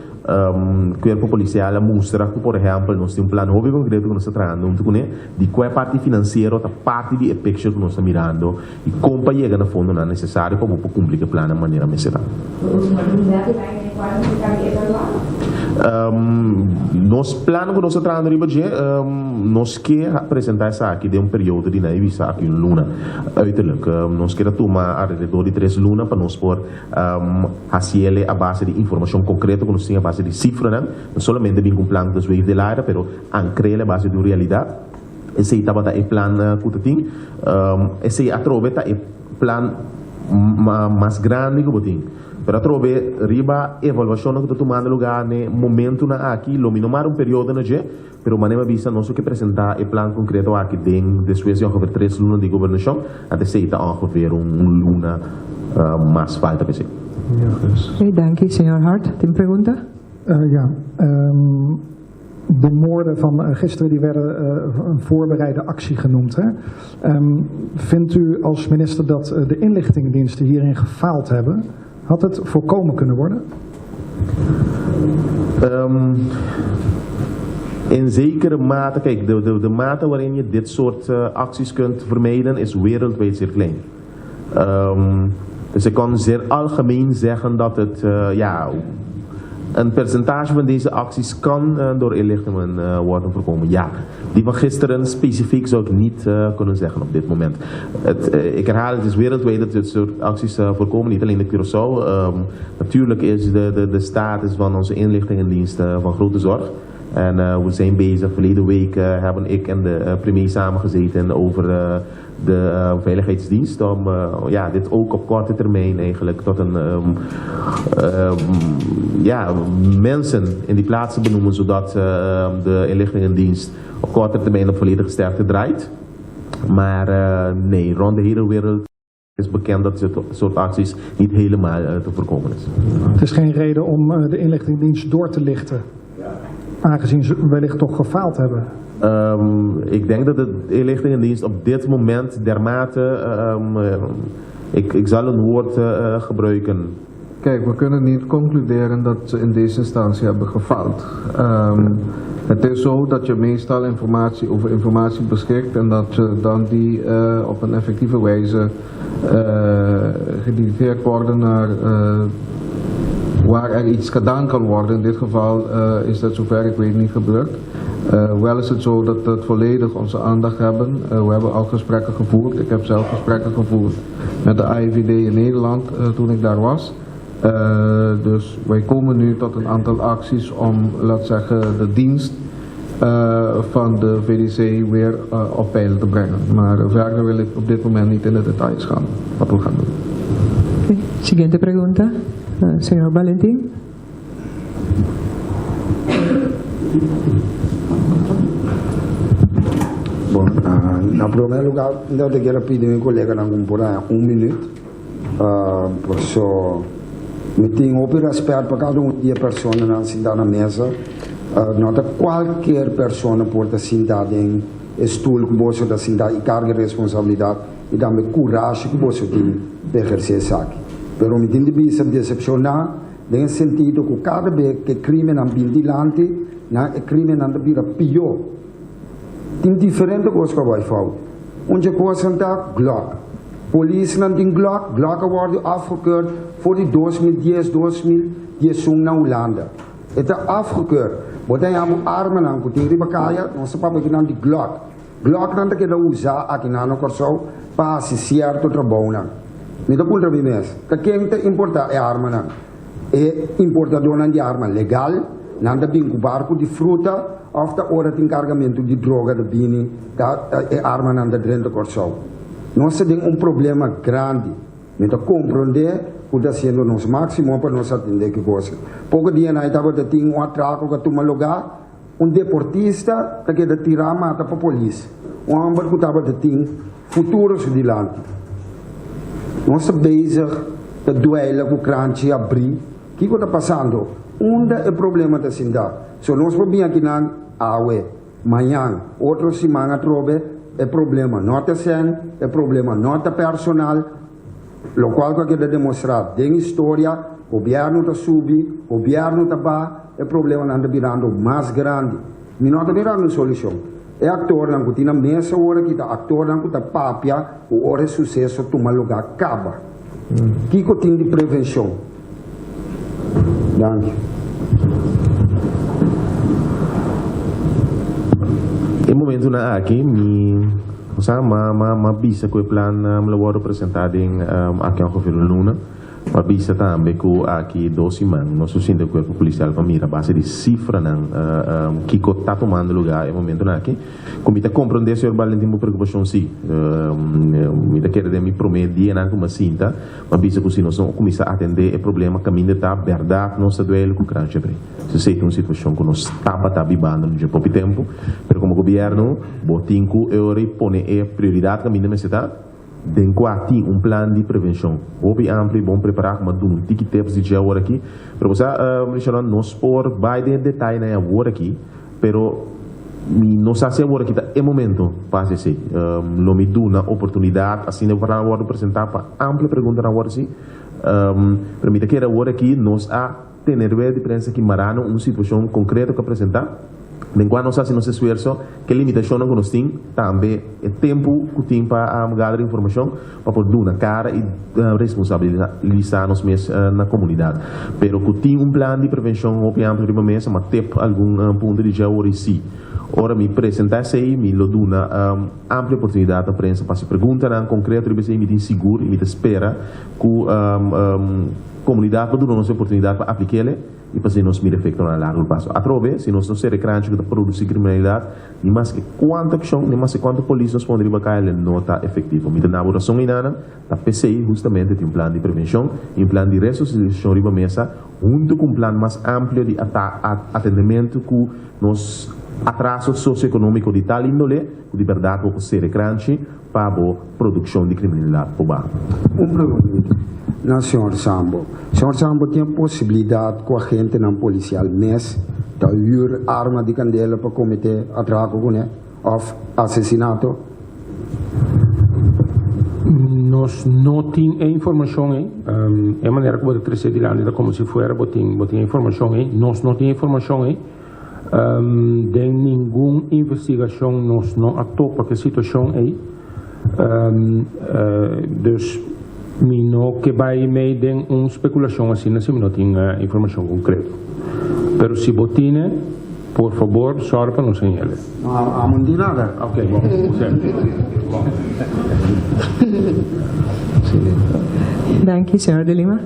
Cuerpo Policial a mustra cu por ehempel nos tin un plan hopi concreto cu nos ta trahando hunto cune di cua e parti financiero ta parti di e picture cu nos ta mirando I kon pa yega na fondonan nesesario pa bo por kumpli ku e plannan manera mester ta. Nos plan ku nos ta trahando riba dje, nos ke presentá esaki den un periodo di na e bisa aki un luna. Uiterlijk, nos ke ta tuma alrededor di tres luna pa nos por hasiele a base di informashon konkreto ku nos tin, a base di sifranan. No solamente bin ku un plan ku ta zweef den aire, pero ankrele a base di un realidat. Esei tabata e plan ku ta tin. Esei atrobe ta e plan mas grandi ku bo tin. Pero atrobe riba evaluashonnan ku ta tumando lugá n'e momentunan aki lo mi no mara un periodo na dje, pero manera mi a bisa nos lo ke presentá e plan konkreto aki den despues di ongeveer tres luna di gobernashon, anto esei ta ongeveer un luna mas falta pa esei. Danki. Señor Hart, tin pregunta? Ja. De moorden van eh, gisteren die werden eh, een voorbereide actie genoemd. Hè? Ehm, vindt u als minister dat eh, de inlichtingendiensten hierin gefaald hebben? Had het voorkomen kunnen worden? Um, in zekere mate, kijk, de, de, de mate waarin je dit soort acties kunt vermijden is wereldwijd zeer klein. Um, dus ik kan zeer algemeen zeggen dat het, uh, ja, een percentage van deze acties kan uh, door inlichtingen uh, worden voorkomen. Ja, die van gisteren specifiek zou ik niet kunnen zeggen op dit moment. Het, ik herhaal, het is wereldwijd dat dit soort acties voorkomen, niet alleen de Curaçao. Um, natuurlijk is de, de, de status van onze inlichtingendiensten van grote zorg. En we zijn bezig, verleden week hebben ik en de premier samengezeten over de veiligheidsdienst om ja, dit ook op korte termijn eigenlijk tot een um, um, ja, mensen in die plaatsen benoemen zodat de inlichtingendienst op korte termijn op volledige sterkte draait. Maar nee, rond de hele wereld is bekend dat dit soort acties niet helemaal te voorkomen is. Het is geen reden om de inlichtingendienst door te lichten, aangezien ze wellicht toch gefaald hebben. Um, ik denk dat de inlichtingendienst op dit moment dermate, um, ik, ik zal een woord gebruiken. Kijk, we kunnen niet concluderen dat ze in deze instantie hebben gefaald. Um, het is zo dat je meestal informatie over informatie beschikt en dat je dan die uh, op een effectieve wijze uh, gedirigeerd worden naar uh, waar er iets gedaan kan worden. In dit geval is dat zover ik weet niet gebeurd. Wel is het zo dat het volledig onze aandacht hebben. We hebben al gesprekken gevoerd. Ik heb zelf gesprekken gevoerd met de AIVD in Nederland toen ik daar was. Dus wij komen nu tot een aantal acties om, laat zeggen, de dienst van de VDC weer op peil te brengen. Maar verder wil ik op dit moment niet in de details gaan wat we gaan doen. Okay. Siguiente pregunta, señor Valentin. Bon, uh, na promé lugá, mi kier pidi mi koleganan ku por un minüt. Uh, so, mi tin hopi rèspèt pa kada un di e personanan sintá na mesa. No ta kualke persona por ta sintá den. e stul ku boso ta sinta i karga e responsabilidat i tambe kurashi ku boso tin pa ehersé esaki. Pero mi tin di bisa desepshoná den e sentido ku kada be ku e krimennan bin dilanti, nan e krimennan ta bira pió. Tin diferente kos ku a bai fout. Un dje kosnan ta Glock. Polisnan tin Glock, Glock a wòrdu afgekeurd for di 2010, 2011 na Hulanda. E ta afgekeurd. Bo ta haña bo armanan ku tin riba kaya, nos ta papia kinan di Glock. Glocknan ta keda usá akinan na Kòrsou pa hasi sierto trabounan. Mi ta puntra mi mes, ta ken ta importá e armanan? E importadónan di arma legal, nan ta bin ku barku di fruta òf ta ora tin kargamentu di droga ta bini ta e armanan ta drenta Kòrsou? Nos ta den un problema grandi. Mi ta komprondé ku ta hasiendo nos máksimo pa nos atendé ki kos. Poko dianan ei tabata tin un atrako ku a tuma lugá, un deportista ta keda tirá mata pa polis, un hòmber ku tabata tin futuro su dilanti. Nos ta bezig ta duela ku kranchi abrí. Kiko ta pasando? Unda e problema ta sinta? So nos por bin akinan awe, mañan, otro siman atrobe, e problema no ta sèn, e problema no ta personal, lokual ku a keda demostrá den historia, gobièrnu ta subi, gobièrnu ta baha, e problemanan ta birando mas grandi. Mi no ta mirando un solushon. E aktornan ku tin na mesa awor aki ta aktornan ku ta papia ku ora e suseso tuma lugá kaba. Kiko tin di prevenshon? Danki. E momentunan aki mi sa ma ma bisa ku e plan lo wòrdu presentá den aki ongeveer un luna. Pa bisa tambe ku aki dos siman nos lo sinta kuerpo polisial pa mira base di sifranan kiko ta tumando lugá e momentunan aki. Ku mi ta komprondé señor Valentin bo preokupashon si. Mi ta kere den mi promé dianan ku mi a sinta mi a bisa ku si nos no kuminsá atendé e problema kaminda ta bèrdat nos ta duele ku kran shebré. Esei ta un situashon ku nos tabata bibando dje popi tempu pero komo gobièrnu bo tin ku e ora pone e prioridat kaminda mester ta. Den kua tin un plan di prevenshon hopi amplio i bon prepará ku mi a duna un tiki tips di dje awor aki. Pero bo sa, Richardon, nos por bai den e detayenan e awor aki, pero mi no sa si awor aki ta e momento pa hasi esei. Lo mi duna oportunidat asina ku a wòrdu presentá pa amplio preguntanan awor si. Pero mi ta kere awor aki nos a tene rueda di prensa aki mará na un situashon konkreto ku a presentá. Den kua nos hasi nos esfuerso, ke limitashonnan ku nos tin, tambe e tempu ku tin pa gather informashon pa por duna kara i responsabilisá nos mes na komunidat. Pero ku tin un plan di prevenshon hopi amplio riba mesa, ma tep algun punto di dje awor i si. Ora mi presentá esei, mi lo duna amplio oportunidat na prensa pa hasi preguntanan konkreto riba esei. Mi tin sigur i mi ta spera ku komunidat lo duna nos e oportunidat pa aplik'el. I pasei nos mira efektonan a largo plaso. Atrobe, si nos no sera e kranchi ku ta produsí kriminalidat, ni maske kuantu akshon, ni maske kuantu polis nos pone riba kaya, lo no ta efektivo. Mi ta na bo rason einanan, ta p'esei hustamente tin un plan di prevenshon i un plan di resosialisashon riba mesa, huntu ku un plan mas amplio di atendementu ku nos atraso sosioekonómiko di tal índole ku di bèrdat bo por sera e kranchi pa bo produkshon di kriminalidat por baha. Un pregunta na señor Sambo. Señor Sambo tin posibilidad cu agentenan policial mes ta huur arma di candela pa comete atraco cune of asesinato? Nos no tin e informacion ey. E manera cu bo ta trece dilanti ta como si fuera bo tin bo tin e informacion ey. Nos no tin e informacion ey. Den ningun investigacion nos no a topa cu e situacion ey. Dus mi no ke bay mey den un speculacion asina si mi no tin informacion concreto. Pero si bo tine, por fabor sòru pa nos señale. No, amo no tin nada. Ok, bon. Bon. Danki, señor De Lima.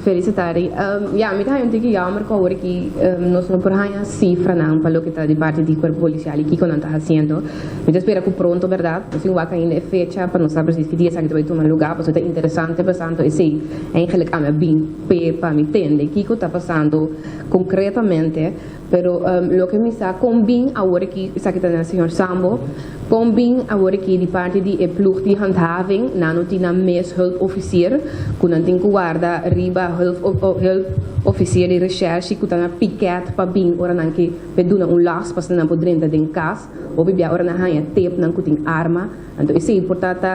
Feliz tardi. Ya, mi ta haña un tiki jammer ku awor aki nos no por haña sifranan pa loke ta di parti di kuerpo polisial i kiko nan ta hasiendo. Mi ta spera ku pronto bèrdat, nos tin wak ainda e fecha pa nos sa presis ki dia esaki ta bai tuma lugá, pasobra ta interesante pasando esei. Eigenlik ami a bin p'e pa mi tende kiko ta pasando konkretamente, pero loke mi sa kon bin awor aki, esaki ta na señor Sambo, kon bin awor aki di parti. parti di e ploeg di handhaving, nan no tin nan mes hulpofficier ku nan tin ku warda riba hulpofficier di recherche ku ta na piket pa bin ora nan ke pe duna un las pasobra nan por drenta den kas. Hopi bia ora nan haña tepnan ku tin arma, anto esei por ta ta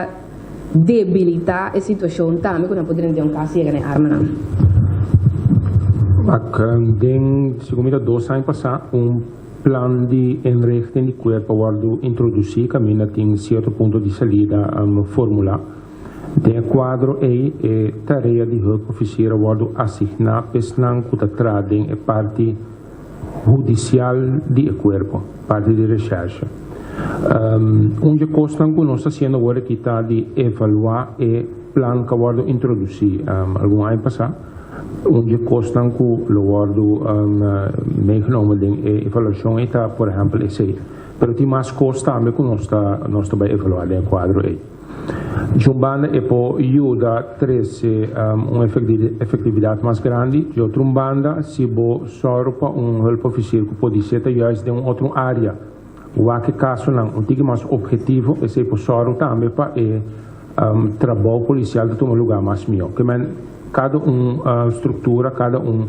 debilitá e situashon tambe ku nan por drenta den un kas yega na e armanan. Wak, den segun mi ta dos aña pasá un plan di inrichting di kuerpo a wòrdu introdusí kaminda tin sierto punto di salida formulá. Den e kuadro ei e tarea di hulpofisier a wòrdu asigná pa esnan ku ta traha den e parti hudisial di e kuerpo, parti di reshèrshe. Un dje kosnan ku nos ta hasiendo awor aki ta di evaluá e plan ku a wòrdu introdusí algun aña pasá. Un dje kosnan ku lo wòrdu meegenomen den e evaluashon ei ta por ehèmpel esei. Pero tin mas kos tambe ku nos ta nos ta bai evaluá den e kuadro ei. Di un banda e por yuda trese un efektividat mas grandi, di otro un banda si bo sòru pa un hulpofisier ku por disé ta juist den un otro área wak e kasonan un tiki mas ophetivo, esei por sòru tambe pa e trabou polisial ta tuma lugá mas mihó. Ke men kada un struktura, kada un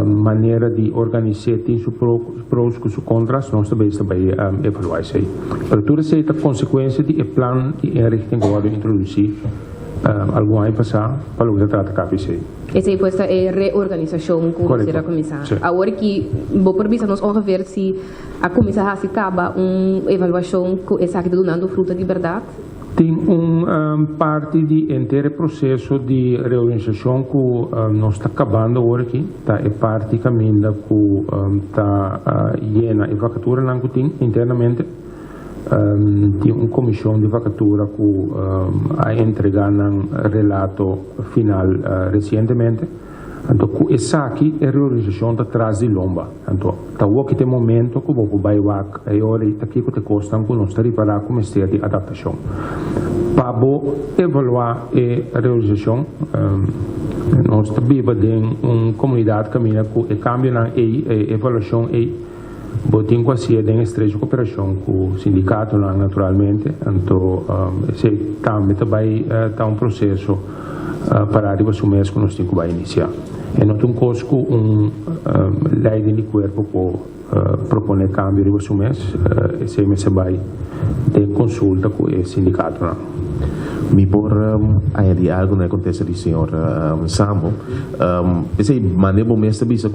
manera di organis'é tin su pros ku su kontras, nos ta bes ta bai evaluá esei. Pero tur esei ta konsekuensia di e plan di inrichting ku a wòrdu introdusí algun aña pasá pa loke ta trata KPC. Esei pues ta e reorganisashon ku mester a kuminsá. Awor ki bo por bisa nos ongeveer si a kuminsá hasi kaba un evaluashon ku esaki ta dunando fruta di bèrdat? Tin un parti di henter e proseso di reorganisashon ku nos ta kabando awor aki, ta e parti kaminda ku ta yena e vakaturanan ku tin internamente. Tin un komishon di vakatura ku a entregá nan relato final resientemente. Anto ku esaki e reorganisashon ta tras di lomba. Anto ta woki ta e momento ku bo por bai wak e ora ei ta kiko ta e kosnan ku nos ta ripará ku mester di adaptashon. Pa bo evaluá e reorganisashon, nos ta biba den un komunidat kaminda ku e kambionan ei, e evaluashon ei, bo tin ku hasié den estrecho koperashon ku sindikatonan naturalmente. Anto esei tambe ta bai ta un proseso pará riba su mes ku nos tin ku bai inisiá. E no ta un kos ku un leiding di kuerpo por proponé kambio riba su mes, esei mester bai den konsulta ku e sindikatonan. Mi por añadí algu na e kontesta di señor Sambo. P'esei mane bo mes ta bisa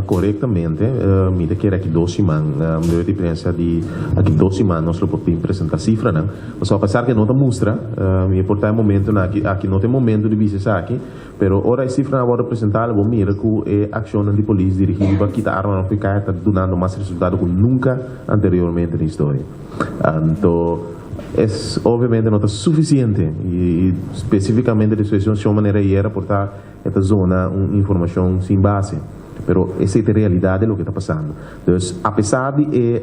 korektamente, mi ta kere aki dos siman, debe di prensa di aki dos siman nos lo por bin presentá sifranan. Pasobra apesar ke no ta mustra, mi e por ta e momentonan aki, aki no ta e momento di bisa esaki, pero ora e sifranan a wòrdu presentá lo bo mira ku e akshonnan di polis dirigí riba kita armanan for kaya ta dunando mas resultado ku nunka anteriormente den historia. Anto es obviamente no ta suficiente y specificamente despues di un accion manera ayera por ta e ta zona un informacion sin base. Pero esey ta e realidad di loke ta pasando. Dus a pesar di e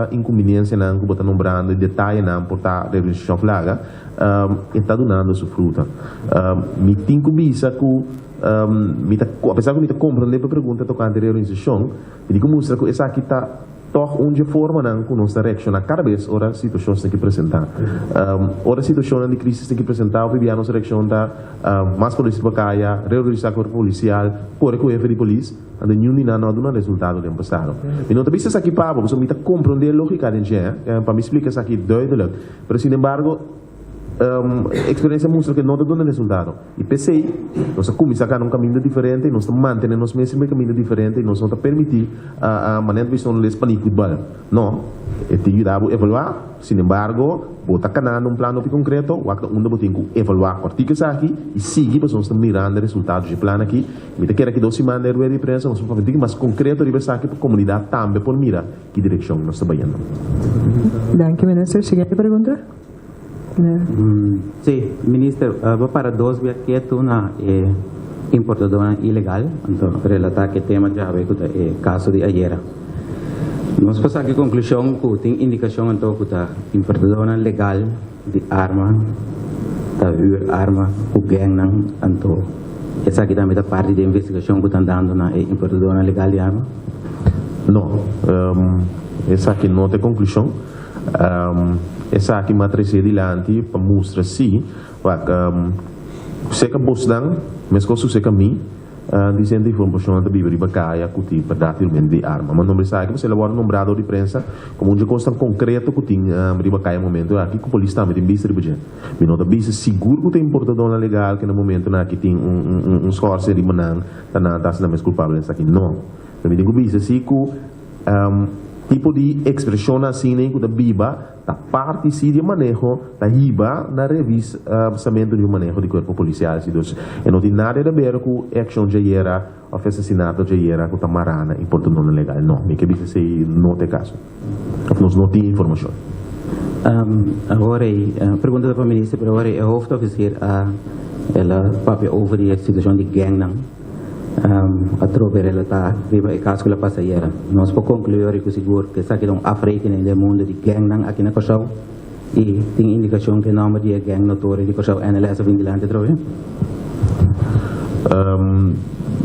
inconveniencianan cu bo ta nombrando y detayenan por ta reorganisacion flaga, e ta dunando su fruta. Mi tin cu bisa cu mi ta, a pesar cu mi ta comprende bo pregunta tocante reorganisacion, mi tin cu mustra cu esaki ta Tòg un dje formanan ku nos ta reakshoná kada bes ora situashon esaki presentá. Ora situashonnan di krísis esaki presentá, hopi bia nos reakshon ta mas polis riba kaya, reorganisá kuerpo polisial, kore ku hefe di polis, anto niun di nan no a duna resultado den pasado. Mi no ta bisa esaki pa bo, pasobra mi ta komprondé e lógika den dje, pa mi splika esaki duidelik. Pero sinembargo, eksperensia mustra ku e no ta duna resultado. I p'esei, nos a kuminsá kana un kaminda diferente i nos ta mantené nos mes riba e kaminda diferente i nos no ta permití manera ta bisa un les paní futbal. No, e tin yuda bo evaluá, sinembargo, bo ta kanando un plan hopi konkreto, wak ta unda bo tin ku evaluá kòrtiku esaki i sigui pasobra nos ta mirando e resultado dje plan aki. Mi ta kere aki dos siman den rueda di prensa nos por papia un tiki mas konkreto riba esaki pa komunidat tambe por mira ki direkshon nos ta bayendo. Danki minister. Siguiente pregunta. Sí, minister, bo para dos bia ketu na e importadornan ilegal, anto relatá ku e tema djawe ku ta e kaso di ayera. Nos por saka e konklushon ku tin indikashon anto ku ta importadornan legal di arma ta hür arma ku gèngnan, anto esaki tambe ta parti di e investigashon ku ta andando na e importadornan legal di arma? No, esaki no ta e konklushon. Esaki mi a trese dilanti pa mustra si, wak, seka bosnan, meskos ku seka mi, Dicente informacion ta biba riba caya cu tin berdad tirmento di arma. Ma nombre esaki pasobra el a wordo nombra door di prensa como un dje cosnan concreto cu tin riba caya momento aki cu polis tambe tin bista riba dje. Mi no ta bisa sigur cu ta importadornan legal cu na momentonan aki tin un schorse riba nan ta nan ta haci nan mes culpabel den esaki. No. Pero mi tin cu bisa si cu tipo di expresionnan asina cu ta biba Ta parti si di e maneho ta hiba na revisamentu di un maneho di kuerpo polisial si dus e no tin nada di haber ku e akshon djayera òf e asesinato djayera ku ta mará na importadónan legal. No, mi ke bisa esei no ta e kaso òf nos no tin informashon. Awor ei, pregunta ta pa minister, pero awor ei e hoofdofficier a el a papia over di e situashon di gangnan. Atrobe relatá riba e kas ku la pasa ayera. Nos por konkluí ora ku sigur ku esaki ta un afrekening den mundu di gangnan aki na Kòrsou i tin indikashon ku e nòmber di e gang notorio di Kòrsou NLS a bin dilanti atrobe.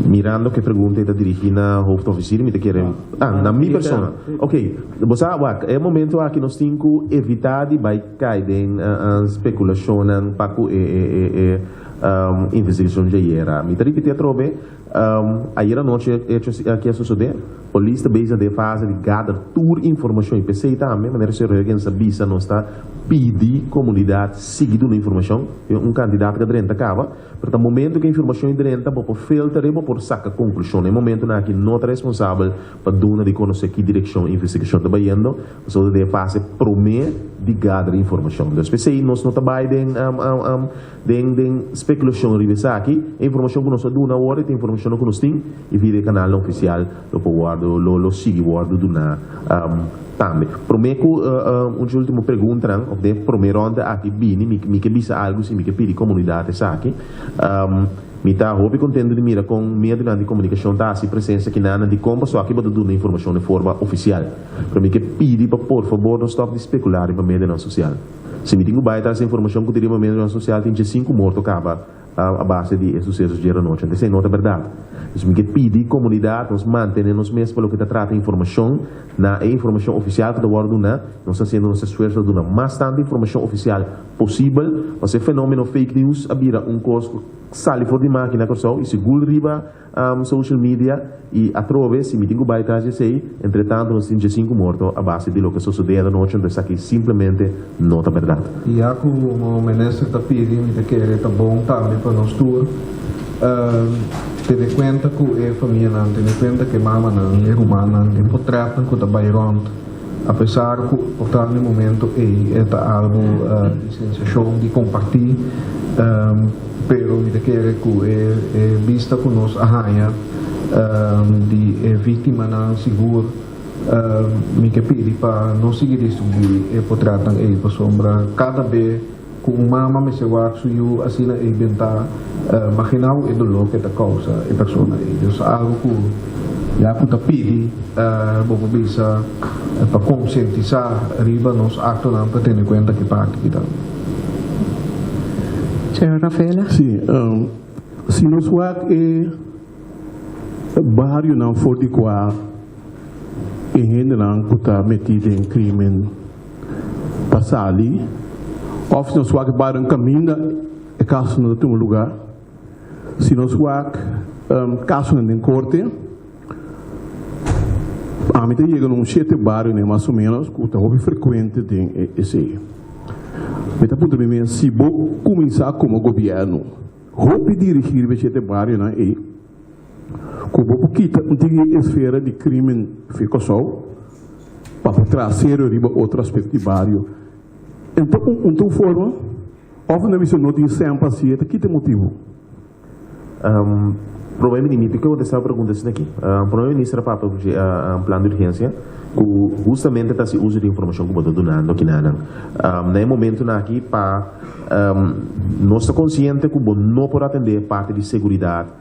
Mirando ku e pregunta ei ta dirigí na hoofdofficier mi ta kere, ah, na mi persona. Ok, bo sa wak, e momento aki nos tin ku evitá di bai kai den spekulashonnan pa ku e Investigashon djayera. Mi ta ripití atrobe, ayera anochi e hecho aki a sosodé. Polis ta bezig den e fase di gather tur informashon i p'esei tambe, manera señor Huygens a bisa, nos ta pidi komunidat sigui duna informashon. Tin un kantidat ku a drenta kaba, pero ta momento ku e informashon drenta bo por filter i bo por saka konklushon. Na e momentonan aki no ta responsabel pa duna di konosé ki direkshon e investigashon ta bayendo. Pasobra ta den e fase promé di gather informashon. Dus p'esei nos no ta bai den. Den den spekulashon riba esaki, e informashon ku nos a duna awor e ta informashonnan ku nos tin i via e kanalnan ofisial lo por wòrdu lo lo sigui wòrdu duná tambe. Promé ku un dje último preguntanan òf den e promé rònda aki bini mi mi ke bisa algu si mi ke pidi komunidat esaki. Mi ta hopi kontentu di mira kon medionan di komunikashon ta hasi presensia kinanan dikon pasobra aki bo ta duna informashon den forma ofisial. Pero mi ke pidi pa por fabor no stòp di spekulá riba medionan sosial. Si mi tin ku bai tras e informashon ku tin riba medionan sosial tin djesinku morto kaba a base di e susesos dje anochi. Anto esei no ta bèrdat. Dus mi ke pidi komunidat nos mantene nos mes pa loke ta trata informashon na e informashon ofisial ku ta wòrdu duna. Nos ta hasiendo nos esfuerso pa duna mas tantu informashon ofisial posibel pasobra e fenomeno fake news a bira un kos ku sali for di makina Kòrsou i sigur riba Social media y atrobe si mi tin cu bay tras di esey, entre tanto nos tin djesinku morto a base di loke sosode anochi, anto esaki simplemente no ta berdad. Y ya cu minister ta pidi, mi ta kere ta bon tambe pa nos tur tene cuenta cu e famianan, tene cuenta cu e mamanan, e rumannan, e potretnan cu ta bay rond, a pesar cu por ta na e momento ey e ta algo di sensacion di comparti. Pero mi ta kere ku e bista ku nos a haña di e víktimanan sigur mi ke pidi pa no sigui distribuí e potretnan ei pasobra kada be ku un mama mester wak su yu asina ei bentá maginá bo e doló ke ta kousa e persona ei. Dus algu ku ya ku ta pidi bo por bisa pa konsientisá riba nos aktonan pa tene kuenta ki parti ki ta. Señor Rafaela. Sí, si nos wak e barionan for di kua e hendenan ku ta metí den krimen ta sali, òf si nos wak e barionan kaminda e kasonan ta tuma lugá, si nos wak kasonan den korte, ami ta yega na un shete barionan mas o ménos ku ta hopi frekuente den esei. Mi ta puntra mi mes, si bo kuminsá komo gobièrnu hopi dirigí riba e shete barionan ei, ku bo por kita un tiki e esfera di krímen fi Kòrsou pa por traha serio riba otro aspekto di bario? Enton un ta un forma? Òf nan bisa no tin sèn pa hasié? Ta kita e motibu? Prome Minister, mi ke kontestá bo pregunta asina aki. Prome Minister a papia ku dje plan di urgensia ku hustamente ta hasi uso di informashon ku bo ta dunando kinanan. Na e momentunan aki pa nos ta konsiente ku bo no por atendé parti di seguridat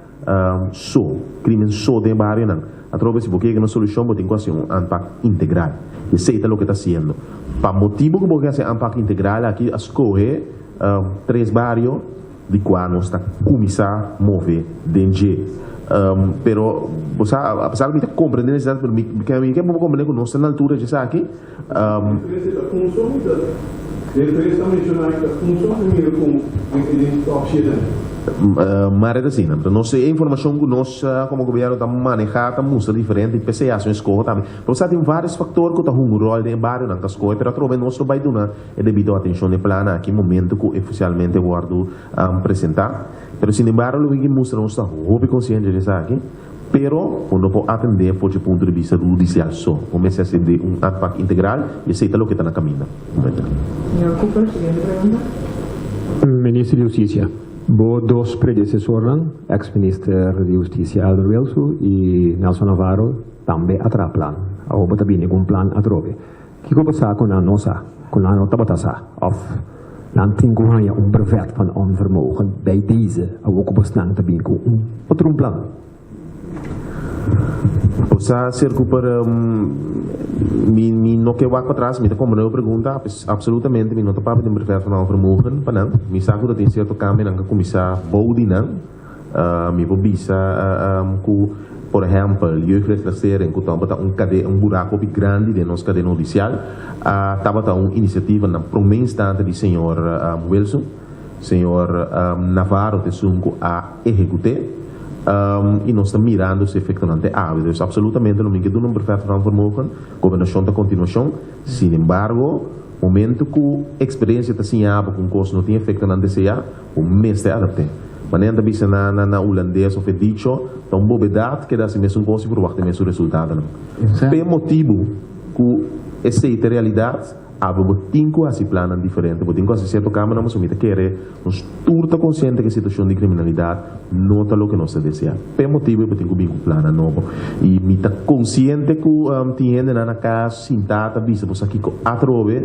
so, krimen so den e barionan. Atrobe si bo ke yega na solushon bo tin ku hasi un aanpak integral. I esei ta loke ta hasiendo. Pa motibu ku bo ke hasi e aanpak integral aki a skohe tres bario. di kua nos ta kuminsá move den dje. Pero bo sa, apesar ku mi ta komprendé nesesidat, pero mi ke mi ke bo komprendé ku nos ta na altura dje esaki. Mare ta asina. Enton nos e informashon ku nos komo gobièrnu ta manehá ta mustra diferente i p'esei hasi un eskoho tambe. Pero sa tin vários faktor ku ta hunga un ròl den e barionan ta skohe, pero atrobe nos lo bai duna e debido atenshon n'e plan aki momento ku e ofisialmente wòrdu presentá. Pero sinembargo lo ke mustra nos ta hopi konsiente di esaki. Pero bo no por atendé for dje punto di bista hudisial so. Bo mester hasi di un aanpak integral i esei ta loke ta na kaminda. Señor Cooper, siguiente pregunta. Minister di Hustisia, bo dos predesesornan, ex minister di Hustisia Albert Wilsu i Nelson Navarro tambe a traha plan. Awor bo ta bini ku un plan atrobe. Kiko bo sa ku nan no sa, ku nan no tabata sa? Òf nan tin ku haña un brevet van onvermogen bij deze awor ku bosnan ta bin ku un otro un plan? Bo sa, Sir Cooper, mi mi no ke wak patras, mi ta komprende bo pregunta, absolutamente mi no ta papia di un brevet van onvermogen pa nan. Mi sa ku ta tin sierto kambionan ku a kuminsá bou di nan. Mi por bisa ku, por ehèmpel, jeugdreclassering, ku tabata un kade, un buraku hopi grandi den nos kadena hudisial, a tabata un inisiativa na promé instante di señor Wilson. Señor Navarro ta esun ku a ehekut'é, i nos ta mirando su efektonan te awe. Dus absolutamente lo mi ke duna un perfèt van vermogen, gobernashon ta kontinuashon. Sinembargo, momento ku eksperensia ta siña bo ku un kos no tin efektonan deseá, Bo mester adapt'é. Manera nan ta bisa na na hulandes of e dicho, ta un bobedat keda hasi mesun kos i ferwagt e mesun resultadonan. P'e motibu ku esei ta e realidat, awe bo tin ku hasi plannan diferente, bo tin ku hasi sierto kambionan pasobra mi ta kere nos tur ta konsiente ku e situashon di kriminalidat no ta loke nos ta deseá. P'e motibu ei bo tin ku bin ku plannan nobo. I mi ta konsiente ku tin hendenan na kas sintá ta bisa bo sa kiko atrobe,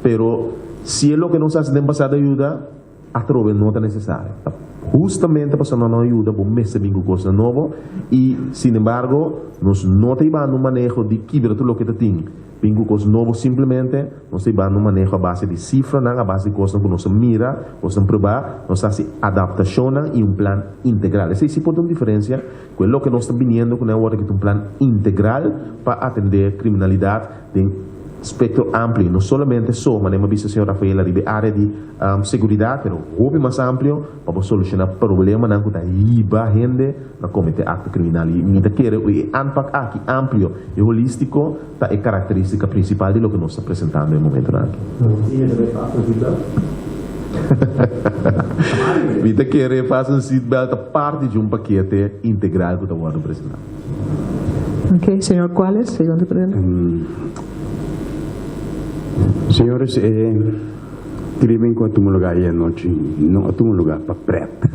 pero si e loke nos a hasi den pasado a yuda, Atrobe no ta nesesario. Ta hustamente pasobra nan no a yuda bo mester bin ku kosnan nobo i sinembargo nos no ta hibando un maneho di kibra tur loke ta tin. Bin ku kos nobo simplemente nos ta hibando un maneho a base di sifranan, a base di kosnan ku nos a mira, kosnan probá, nos ta hasi adaptashonnan i un plan integral. Esei si por ta un diferensia ku e loke nos ta biniendo kuné awor aki ta un plan integral pa atendé kriminalidat den Spektro amplio, no solamente so, manera mi a bisa señor Rafael ariba e área di seguridat, pero hopi mas amplio pa bo solushoná problemanan ku ta hiba hende na kometé akto kriminal. I mi ta kere ku e aanpak aki amplio i holístiko ta e karakterístika prinsipal di loke nos ta presentando e momentunan aki. Mi ta kere fasten seatbelt ta parti di un pakete integral ku ta wòrdu presentá. Ok, señor Cuales, siguiente pregunta. Señores, e crimen cu a tuma lugar ayer anochi no a tuma lugar pa pret.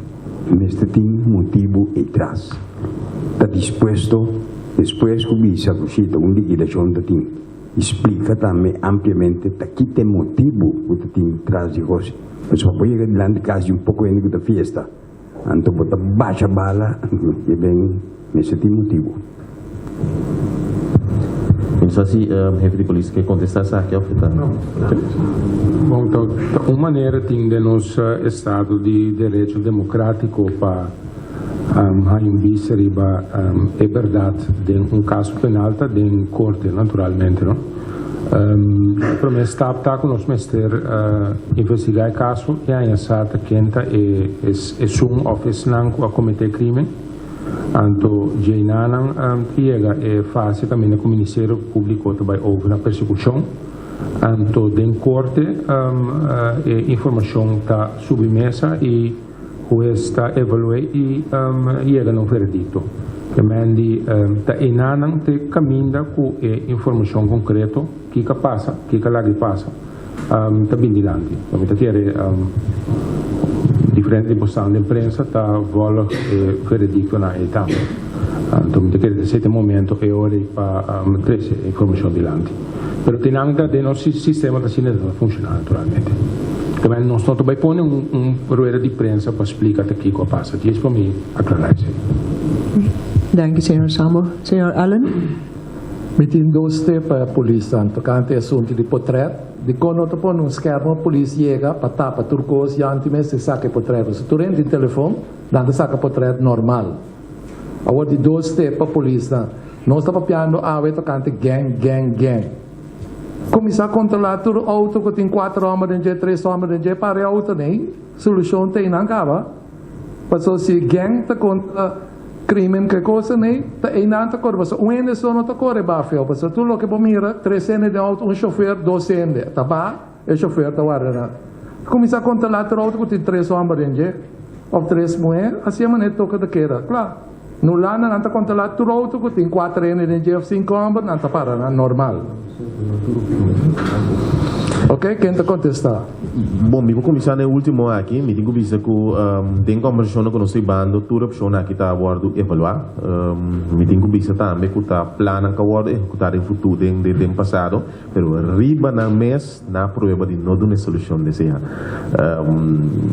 Mester tin motibu etras. Ta dispuesto despues cu bisa cu si ta un liquidacion ta tin y splica tambe ampliamente ta ki ta e motibu cu ta tin tras di cos. Pasobra bo yega dilanti cas di un poco hende cu ta fiesta. Anto bo ta basha bala y ben mester tin motibu. Mi no sa si hefe di polis ke kontestá esaki òf e ta. Bon, ta un manera tin den nos estado di derecho demokratiko pa haña un bista riba e bèrdat den un kaso penal ta den korte naturalmente no. E promé stap ta ku nos mester investigá e kaso i haña sa ta ken ta e esun òf esnan ku a kometé e krímen. Anto djeinanan ta yega e fase kaminda ku Ministerio Públiko ta bai over na persekushon. Anto den korte e informashon ta subi mesa i Hues ta evalu'é i yega na un veredikto. Ke men di ta enanan te kaminda ku e informashon konkreto kiko a pasa, kiko a laga pasa, ta bin dilanti. Mi ta kere diferente di bosnan den prensa ta vòlg e verediktonan ei tambe. Anto mi ta kere ta esei ta e momento e ora ei pa trese e informashon dilanti. Pero tenan ta den nos sistema ta asina ta funciona naturalmente. Tamen nos no ta bay pone un rueda di prensa pa splica ta kico a pasa. Djis pa mi aclara esey. Danki señor Sambo. Señor Allen. Mi tin dos tip pa polisnan tokante e asuntu di potrèt. Dikon no ta pone un skèrm ora polis yega pa tapa tur kos i anti mester saka e potrèt? Pasobra tur hende tin telefon, nan ta saka potrèt normal. Awor di dos tip pa polisnan. Nos ta papiando awe tokante gang, gang, gang. Kuminsá kontrolá tur outo ku tin kuater hòmber den dje, tres hòmber den dje, para e outo nei. Solushon ta einan kaba. Pasobra si gang ta kontra krimen ku e kosnan ei, ta einan ta kore. Pasobra un hende so no ta kore ba feo. Pasobra tur loke bo mira, tres hende den outo, un shofer, dos hende ta ba, e shofer ta warda nan. Kuminsá kontrolá tur outo ku tin tres hòmber den dje òf tres muhé, asina manera toka ta keda. Kla. Na Hulanda nan ta kontrolá tur outo ku tin kuater hende den dje òf sinku hòmber, nan ta para nan normal. Oké, ken ta kontestá? Bon, mi por kuminsá na e último aki. Mi tin ku bisa ku den kòmbersashonnan ku nos ta hibando tur opshon aki ta wòrdu evaluá. Mi tin ku bisa tambe ku ta plannan ku a wòrdu ehekutá den futuro, den pasado, pero riba nan mes nan a prueba di no duna e solushon deseá.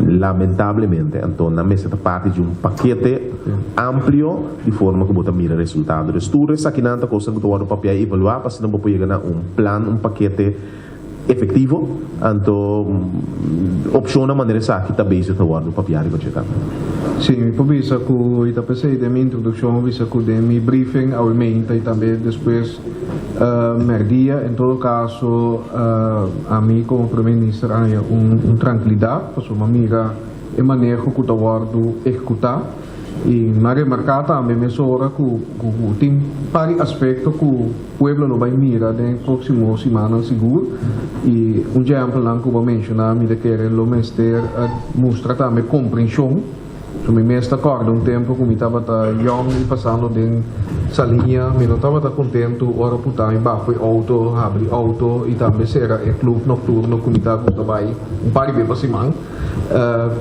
Lamentablemente, anto nan mester ta parti di un pakete amplio di forma ku bo ta mira resultado. Dus tur esakinan ta kosnan ku ta wòrdu papiá i evaluá pa asina bo por yega na un plan, un pakete efektivo. Anto opshonnan manera esaki ta bezig ta wòrdu papiá riba dje tambe. Sí, mi por bisa ku i ta p'esei den mi introdukshon bisa ku den mi briefing awe meinta i tambe despues Merdia, en todo caso ami como Prome Minister a haña un trankilidad pasobra mi a mira e maneho cu ta wordo ehecuta y mi a remarca tambe mesora cu tin par di aspecto cu pueblo lo bay mira den e proximo simannan sigur y un dje ehempelnan cu bo a menciona mi ta kere lo mester mustra tambe comprension. So mi mes ta kòrda un tempu ku mi tabata yòn i pasando den Saliña, mi no tabata kontentu ora puta mi baha for e outo, habri outo i tambe sera e klub nokturno ku mi ta gusta bai un par di bes pa siman.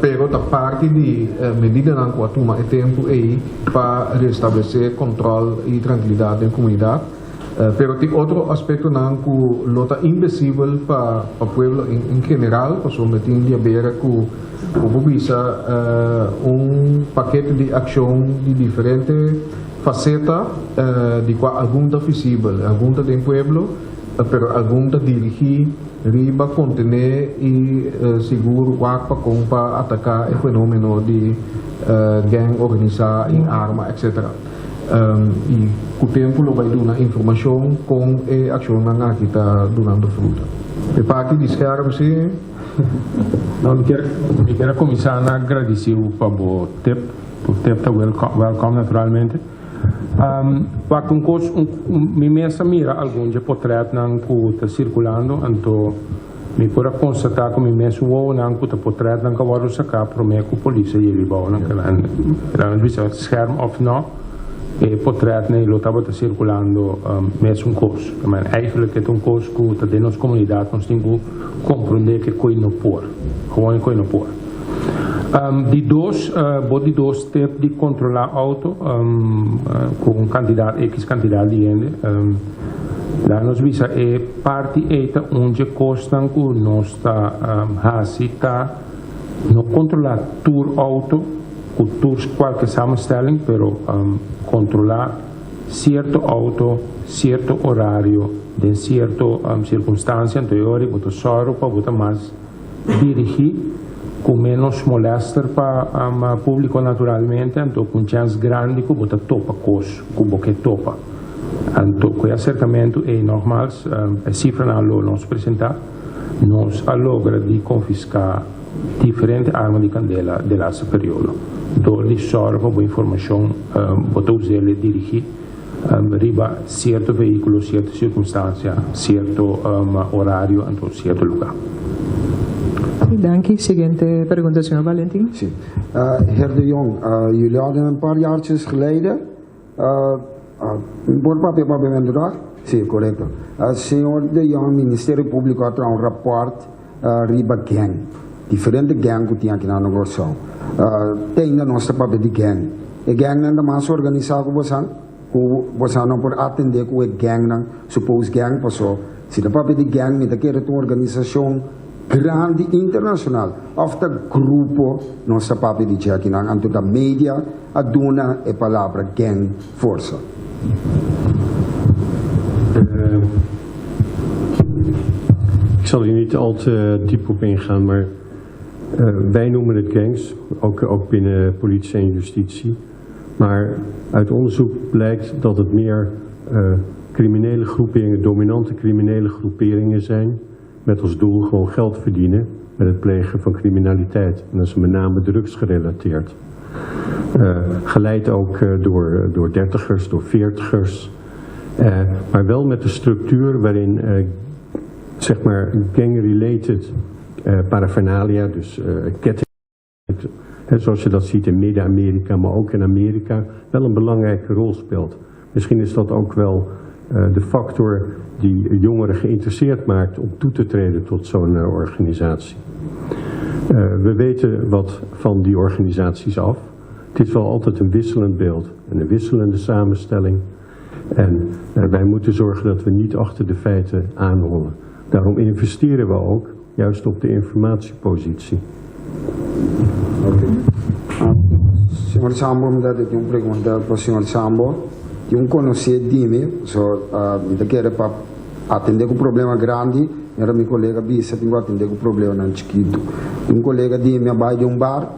Pero ta parti di medidanan ku a tuma e tempu ei pa restablesé kòntròl i trankilidat den komunidat. Pero tin otro aspektonan ku lo ta invisibel pa pueblo en general, pasobra tin di haber ku bo por bisa un pakete di akshon di diferente faseta di kua algun ta visibel, algun ta den pueblo, pero algun ta dirigí riba kontené i sigur wak pa kon pa ataká e fenomeno di gang organisá i arma etcetera. I ku tempu lo bai duna informashon kon e akshonnan aki ta dunando fruta. E parti di skerm si. No, mi kier mi kier a kuminsá na gradisí bo pa bo tip. Bo tip ta welkom naturalmente. Wak un kos, mi mes a mira algun dje potrètnan ku ta sirkulando, anto Mi por a constata cu mi mes wowonan cu ta potretnan cu a wordo saca prome cu polis a yega bou nan keda. Nan a bisa scherm of no, e potretnan lo tabata circulando mesun cos. Maar eigenlijk e ta un cos cu ta den nos comunidad nos tin cu comprende cu e coi no por. Gewoon e coi no por. Di dos, bo di dos tip di controla auto cu un cantidad, X cantidad di hende. Laga nos bisa e parti ei ta un dje kosnan ku nos ta hasi ta no kontrolá tur outo ku tur kualke samenstelling pero kontrolá sierto outo sierto orario den sierto sirkunstansia anto e ora ei bo ta sòru pa bo ta mas dirigí ku ménos molèster pa públiko naturalmente, anto ku un chèns grandi ku bo ta topa kos ku bo ke topa. Anto ku e aserkamentu ei nògmals e sifranan lo nos presentá, nos a logra di konfiská diferente arma di kandela de laatste periodo. Dor di sòru pa bo informashon bo ta us'el dirigí riba cierto vehiculo, cierto circunstancia, cierto horario anto cierto lugar. Danki. Siguiente pregunta, señor Valentin. Sí. Heer De Jong, jullie hadden een paar jaartjes geleden, por papia papiamento toch? Sí, correcto. Señor De Jong, Ministerio Público a traha un rapport riba gang, diferente gang ku tin aki na Kòrsou. Te ainda nos ta papia di gang. E gangnan ta mas organisá ku bosan, ku bosan no por atendé ku e gangnan, suppose gang, paso si ta papia di gang mi ta kere ta un organisashon grandi internashonal òf ta grupo nos ta papia di dje akinan, anto ta media a duna e palabra gang forsa. Ik zal hier niet al te diep op ingaan, maar wij noemen het gangs, ook binnen politie en justitie. Maar uit onderzoek blijkt dat het meer criminele groeperingen, dominante criminele groeperingen zijn, met als doel gewoon geld verdienen met het plegen van criminaliteit. En dat is met name drugsgerelateerd. Geleid ook door dertigers, door veertigers. Maar wel met de structuur waarin zeg maar gang-related paraphernalia, dus kettingen, zoals je dat ziet in Midden-Amerika, maar ook in Amerika, wel een belangrijke rol speelt. Misschien is dat ook wel de factor die jongeren geïnteresseerd maakt om toe te treden tot zo'n organisatie. We weten wat van die organisaties af. Het is wel altijd een wisselend beeld en een wisselende samenstelling. En wij moeten zorgen dat we niet achter de feiten aanhollen. Daarom investeren we ook juist op de informatiepositie. Oké. Señor Sambo, mi tin un pregunta pa señor Sambo. Tin un konosí di mi, so, mi ke pa atendé ku problema grandi, era mi kolega bisa, tin ku atendé ku problema chikitu. Un kolega di mi a bai den un bar,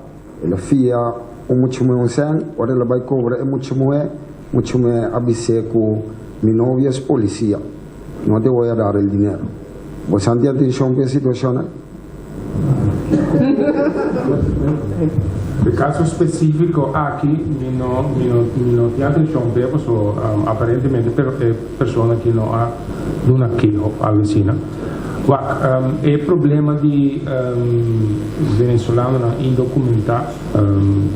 el a fia un mucha muhé un sèn, ora el a bai kobra e mucha muhé a bis'é ku mi novio es policía, no te voy a dar el dinero. Bo tin atenshon pa e situashon, no? E kaso spesífiko aki, mi no tin atenshon p'e, so, aparentemente pero e persona ku no a duna keho algu asina. Wak, e problema di venezolanonan indokumentá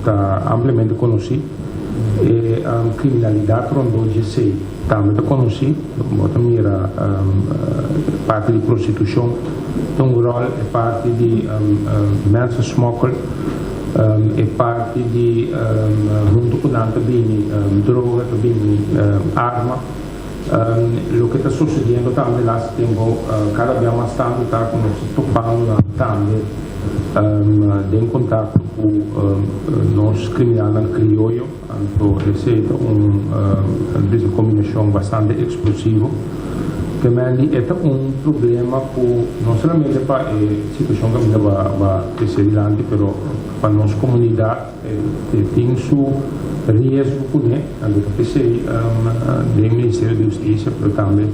ta ampliamente konosí. E kriminalidat rondó di esei tambe ta konosí. Bo ta mira parti di prostitushon, un ròl, e parti di mensensmokkel, e parti di huntu ku nan bini droga, bini arma. Loke ta susediendo tambe laatste tempu, kada bes mas tantu ta ku nos topando tambe den kontakto ku nos kriminalnan krioyo, anto esei ta un kombinashon bastante eksplosivo. Tambe ta un problema ku no solamente pa e situashon ku bai krese adelante, pero pa nos komunidat tin su riesgo kuné, anto p'esei Ministerio di Hustisia, pero tambe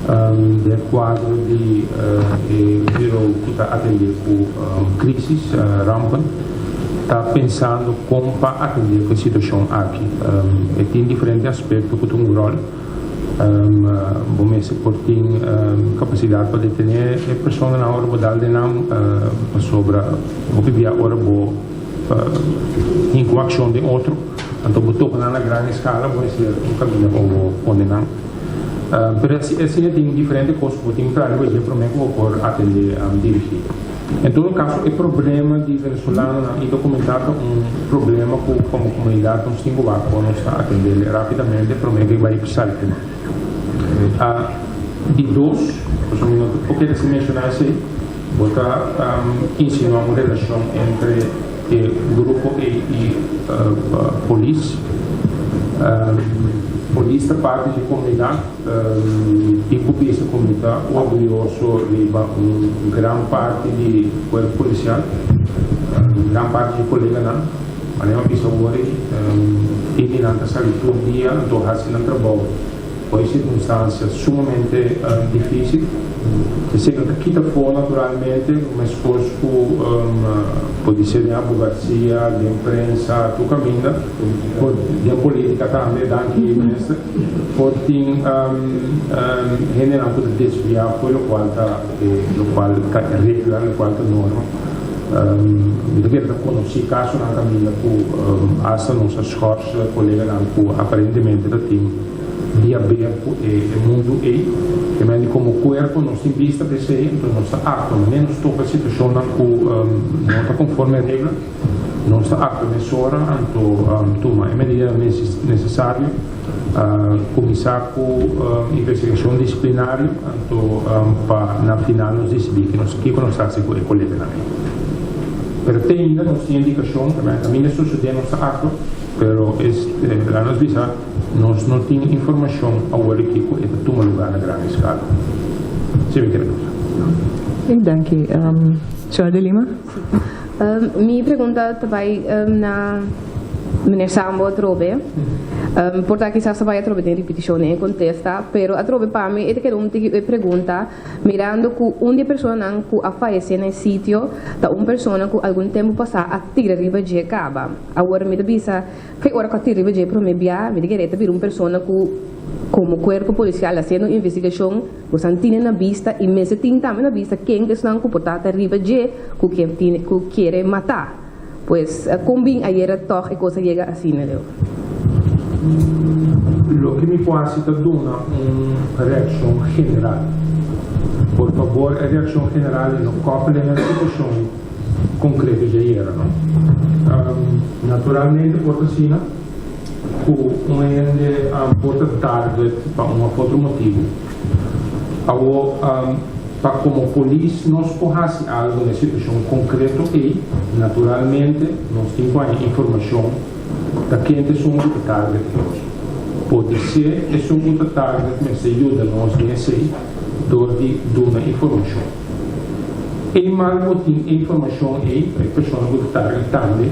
den kuadro di bureau ku ta atendé ku krísis, rampen, ta pensando kon pa atendé ku e situashon aki. E tin diferente aspekto ku tin un ròl. Bo mester por tin kapasidat pa detené e persona na ora bo dal den nan pasobra hopi bia ora bo tin ku akshon den otro, anto bo toka nan na gran eskala, bo mester un kaminda pa bo pone nan. Pero asina tin diferente kos ku bo tin traha riba dje promé ku bo por atendé dirigí. En todo kaso, e problema di venezolanonan indokumentá ta un problema ku komo komunidat nos tin ku wak kon nos ta atendé rápidamente promé ku e bai sali. Di dos, pasobra mi no ta por kere sin menshoná esei, bo ta insinuá un relashon entre e grupo ei i polis. Polis ta parti di komunidat i ku bisa ku mi ta orguyoso riba un gran parti di kuerpo polisial, un gran parti di koleganan. Manera mi a bisa awor ei, tin di nan ta sali tur dia anto hasi nan trabou por e sirkunstansia sumamente difísil. Esei no ta kita afó naturalmente, meskos ku por di ser den abogasia, den prensa, tur kaminda, por den polítika tambe, danki minister, por tin hendenan ku ta desviá for lokual ta lokual ta regla, lokual ta norma. Mi ta kere ta konosí kasonan kaminda ku asta nos a schors koleganan ku aparentemente ta tin di haber ku e mundu ei. Te mende komo kuerpo nos tin bista pa esei, enton nos ta aktua manera nos topa situashonnan ku no ta konforme regla, nos ta aktua mesora anto tuma e medida nesesario, kuminsá ku investigashon disiplinario anto pa na final nos disidí kiko nos ta hasi ku e koleganan ei. Pero te ainda nos tin indikashon, kaminda susedé nos ta aktua, pero es, laga nos bisa. Nos no tin informashon awor aki ku e ta tuma lugá na gran eskala. Si mi kere bisa. Danki. Señora De Lima. Mi pregunta ta bai na meneer Sambo atrobe. Por ta kisas ta bai atrobe den ripitishon den e kontesta, pero atrobe pa mi e ta keda un tiki e pregunta mirando ku un di e personanan ku a fayesé na e sitio ta un persona ku algun tempu pasá a tira riba dje kaba. Awor mi ta bisa Fe ora ku a tira riba dje promé bia, mi ta kere e ta bira un persona ku komo kuerpo polisial hasiendo un investigashon bosan tine na bista i mester tin tambe na bista ken ta esnan ku por ta ta riba dje ku ke tine ku kere mata. Pues kon bin ayera tòg e kos a yega asina leu? Loke mi por hasi ta duna un reakshon general. Por fabor e reakshon general i no kòpel na e situashon. Konkreto dje ayera no. Naturalmente por ta asina ku un hende por ta target pa un òf otro motibu. Awor pa komo polis nos por hasi algu na e situashon konkreto ei, naturalmente nos tin ku haña informashon ta ken ta esun ku ta target nos. Podisé esun ku ta target mester yuda nos den esei dor di duna informashon. E mal bo tin e informacion ei pa e persona cu ta target tambe,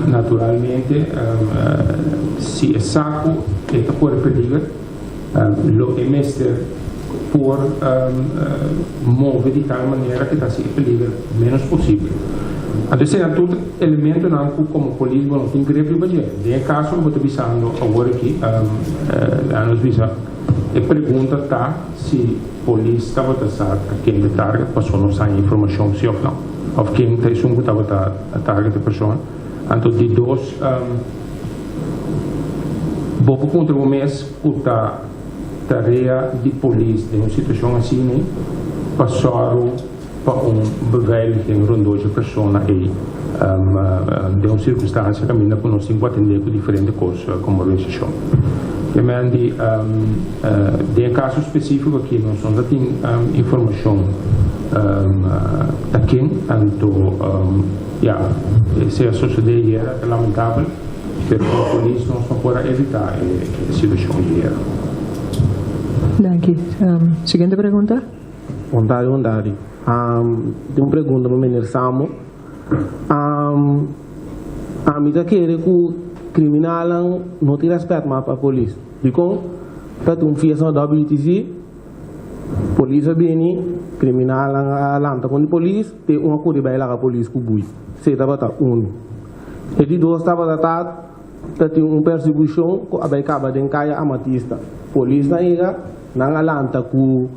naturalmente si e sa cu e ta core peliger lo e mester por move di tal manera cu ta haci e peliger menos posibel. Anto esei tur ta elementonan cu como polis bo no tin grip riba dje. Den e caso cu bo ta bisando awor aki, laga nos bisa e pregunta ta si. Polis tabata sa ta ken ta target paso no sa e informacion si of no of ken ta esun cu tabata target e persona. Anto di dos bo por puntra bo mes cu ta tarea di polis den un situacion asina pa sòru pa un beveiliging rondó dje persona ei den un sirkunstansia kaminda ku nos tin ku atendé ku diferente kos komo organisashon. Te men di den e kaso spesífiko aki nos no ta tin informashon ta ken, anto ya esei a sosodé ayera, ta lamentabel, pero komo polis nos no por a evitá e situashon di ayera. Danki. Siguiente pregunta. Ontari ontari. Tin un pregunta pa meneer Samo. Ami ta kere ku kriminalnan no tin rèspèt mas pa polis. Dikon? Ta tin un fiesta na WTC, polis a bini, kriminalnan a lanta kontra polis, te un a kuri bai laga polis ku bui. Esei tabata unu. E di dos tabata ta ta tin un persekushon ku a bai kaba den kaya Amatista. Polisnan yega, nan a lanta ku.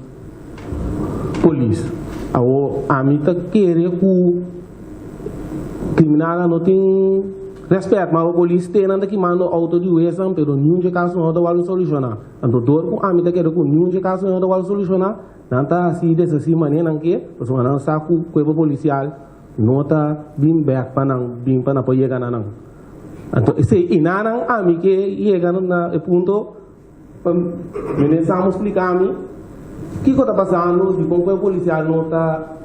Polis. Awor ami ta kere ku kriminalnan no tin rèspèt mas pa polis te nan ta kimando outo di wesnan pero niun dje kaso no ta wòrdu solushoná. Anto dor ku ami ta kere ku niun dje kaso no ta wòrdu solushoná nan ta hasi deshasí manera nan ke pasobra nan sa ku kuerpo polisial no ta bin bèk pa nan bin pa nan por yega na nan. Anto esei i nan ami ke yega na e punto. Pa meneer Samo splika mi kiko ta pasando, dikon ku e polisial no ta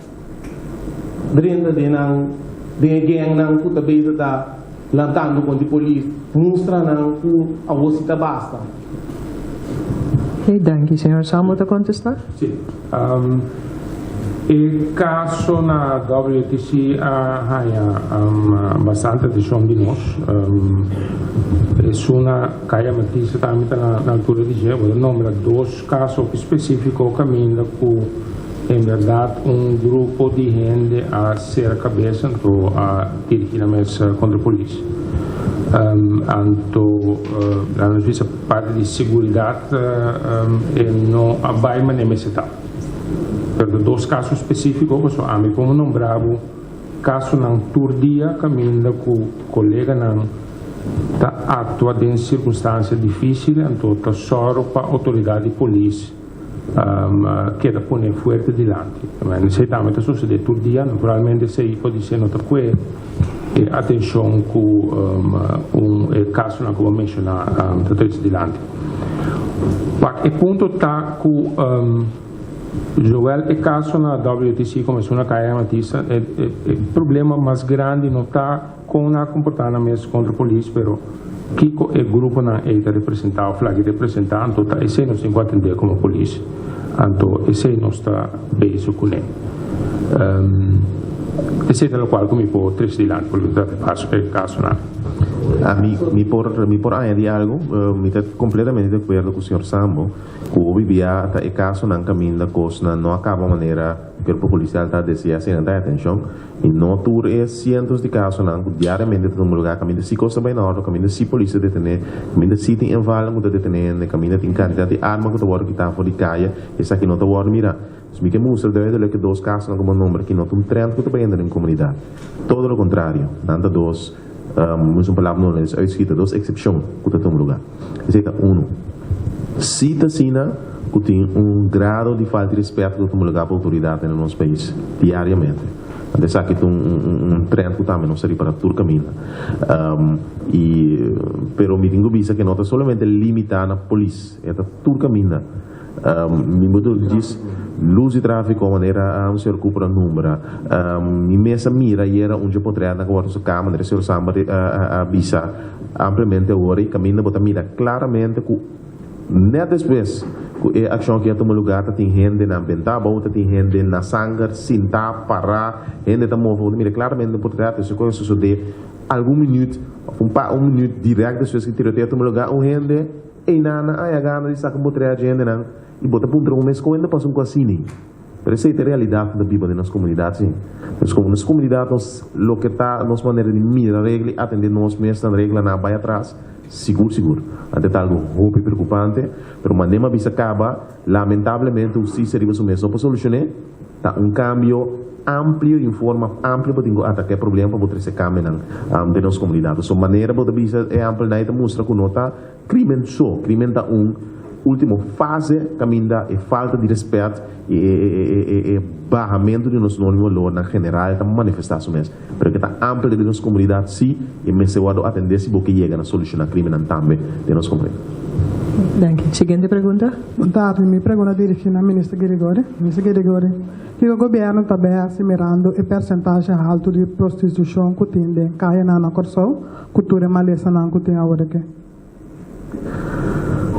drenta den nan, den e gengnan ku ta bezig ta lantando kontra polis, mustra nan ku awor si ta basta. Oké, danki. Señor Samo ta kontestá? Sí. E kaso na WTC a haña bastante atenshon di nos. Esun na Kaya Matista tambe ta na altura di dje. Bo ta nombra dos kaso hopi spesífiko kaminda ku en bèrdat un grupo di hende a sera kabes anto a dirigí nan mes kontra polis. Anto laga nos bisa parti di seguridat e no a bai manera mester ta. Pero ta dos kaso spesífiko pasobra ami por nombra bo kasonan tur dia kaminda ku koleganan ta aktua den sirkunstansia difísil anto ta sòru pa outoridat di polis keda pone fuerte dilanti. Esei tambe ta sosodé tur dia. Naturalmente esei podisé no ta kue e atenshon ku un e kasonan ku bo a menshoná ta trese dilanti. Wak, e punto ta ku zowel e kaso na WTC komo esun na Kaya Amatista e problema mas grandi no ta kon nan a komportá nan mes kontra polis pero. Kiko e gruponan ei ta representá òf laga representá, anto ta esei nos tin ku atendé komo polis. Anto esei nos ta bezig kuné. Esei ta lokual ku mi por trese dilanti por loke ta trata e kasonan. Ami mi por mi por añadi algu. Mi ta kompletamente di akuerdo ku señor Sambo ku hopi bia ta e kasonan kaminda kosnan no a kaba manera kuerpo polisial ta deseá si nan ta atenshon. I no tur e sientos di kasonan ku diariamente ta tuma lugá kaminda si kos ta bai na òrdu, kaminda si polis ta detené, kaminda si tin invalnan ku ta detené hende, kaminda tin kantidat di arma ku ta wòrdu kitá for di kaya, esaki no ta wòrdu mirá. Dus mi ke mustra duidelik e dos kasonan ku bo nombra aki no ta un trend ku ta bai hende den komunidat. Todo lo kontrario, nan ta dos, mi usa un palabra no holandes, uitschieter, dos eksepshon ku ta tuma lugá. Esei ta unu. Si ta asina ku tin un grado di falta di respèt ku ta tuma lugá pa outoridatnan na nos pais diariamente. Anto esaki ta un trend ku tambe nos ta ripará tur kaminda. I pero mi tin ku bisa ke no ta solamente limitá na polis, e ta tur kaminda. Mi bo djis lus di tráfiko manera señor Cooper a nombra. Mi mes a mira ayera un dje potrètnan ku a wòrdu saká manera señor Samber a bisa ampliamente awor i kaminda bo ta mira klaramente ku nèt despues ku e akshon aki a tuma lugá ta tin hende na bentá abou, ta tin hende na sanger, sintá, pará, hende ta move, bo ta mira klaramente den potrèt esei ku a sosodé algun minüt òf un pa un minüt dirèkt despues ku e tiroteo a tuma lugá un hende Einan a haña gana di saka un botrea dje hendenan i bo ta puntra un mes kon hende pasa un ku asini. Pero esei ta e realidat ku ta biba den nos komunidat si. Nos komo nos komunidat nos loke ta nos manera di mira regla i atende nos mes nan reglanan a bai atras sigur sigur. Anto e ta algu hopi preokupante pero manera mi a bisa kaba lamentablemente hustisia riba su mes no por solushon'é. Ta un kambio amplio i un forma amplio bo tin ku ataka e problema pa bo trese kambionan den nos komunidat. Pasobra manera bo ta bisa e ampelnan ei ta mustra ku no ta Crimen so, crimen ta un ultimo fase caminda e falta di respet y e bahamento di nos norma y valornan general ta manifesta su mes. Pero ke ta amplio den nos comunidad si y mester wordo atende si bo ke yega na soluciona crimennan tambe den nos comunidad. Danki. Siguiente pregunta. Bon tardi. Mi pregunta dirigi na Minister Girigorie. Minister Girigorie, kiko gobierno ta bay haci mirando e percentahe halto di prostitucion cu tin den cayanan na Corsou cu tur e malesanan cu tin awor aki?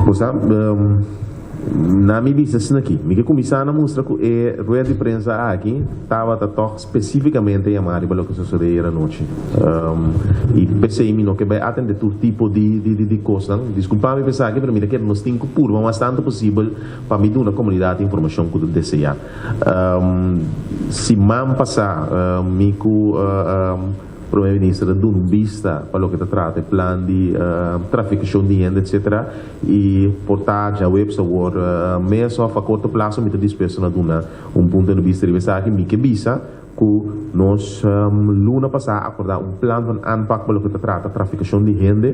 Bo sa, na mi bista asina aki, mi ke kuminsá na mustra ku e rueda di prensa aki tabata tòg spesífikamente yamá riba loke sosodé ayer anochi. I p'esei mi no ke bai atendé tur tipo di di kosnan. Diskulpá mi pa esaki, pero mi ta kere nos tin ku purba mas tantu posibel pa mi duna komunidat e informashon ku ta deseá. Siman pasá mi ku. Prome Minister ta duna un bista pa loke ta trata e plan di trafikashon di hende etcetera i por ta djaweps awor mes of a korto plaso mi ta dispuesto na duna un punto di bista riba esaki. Mi ke bisa ku nos luna pasá a akordá un plan van aanpak pa loke ta trata trafikashon di hende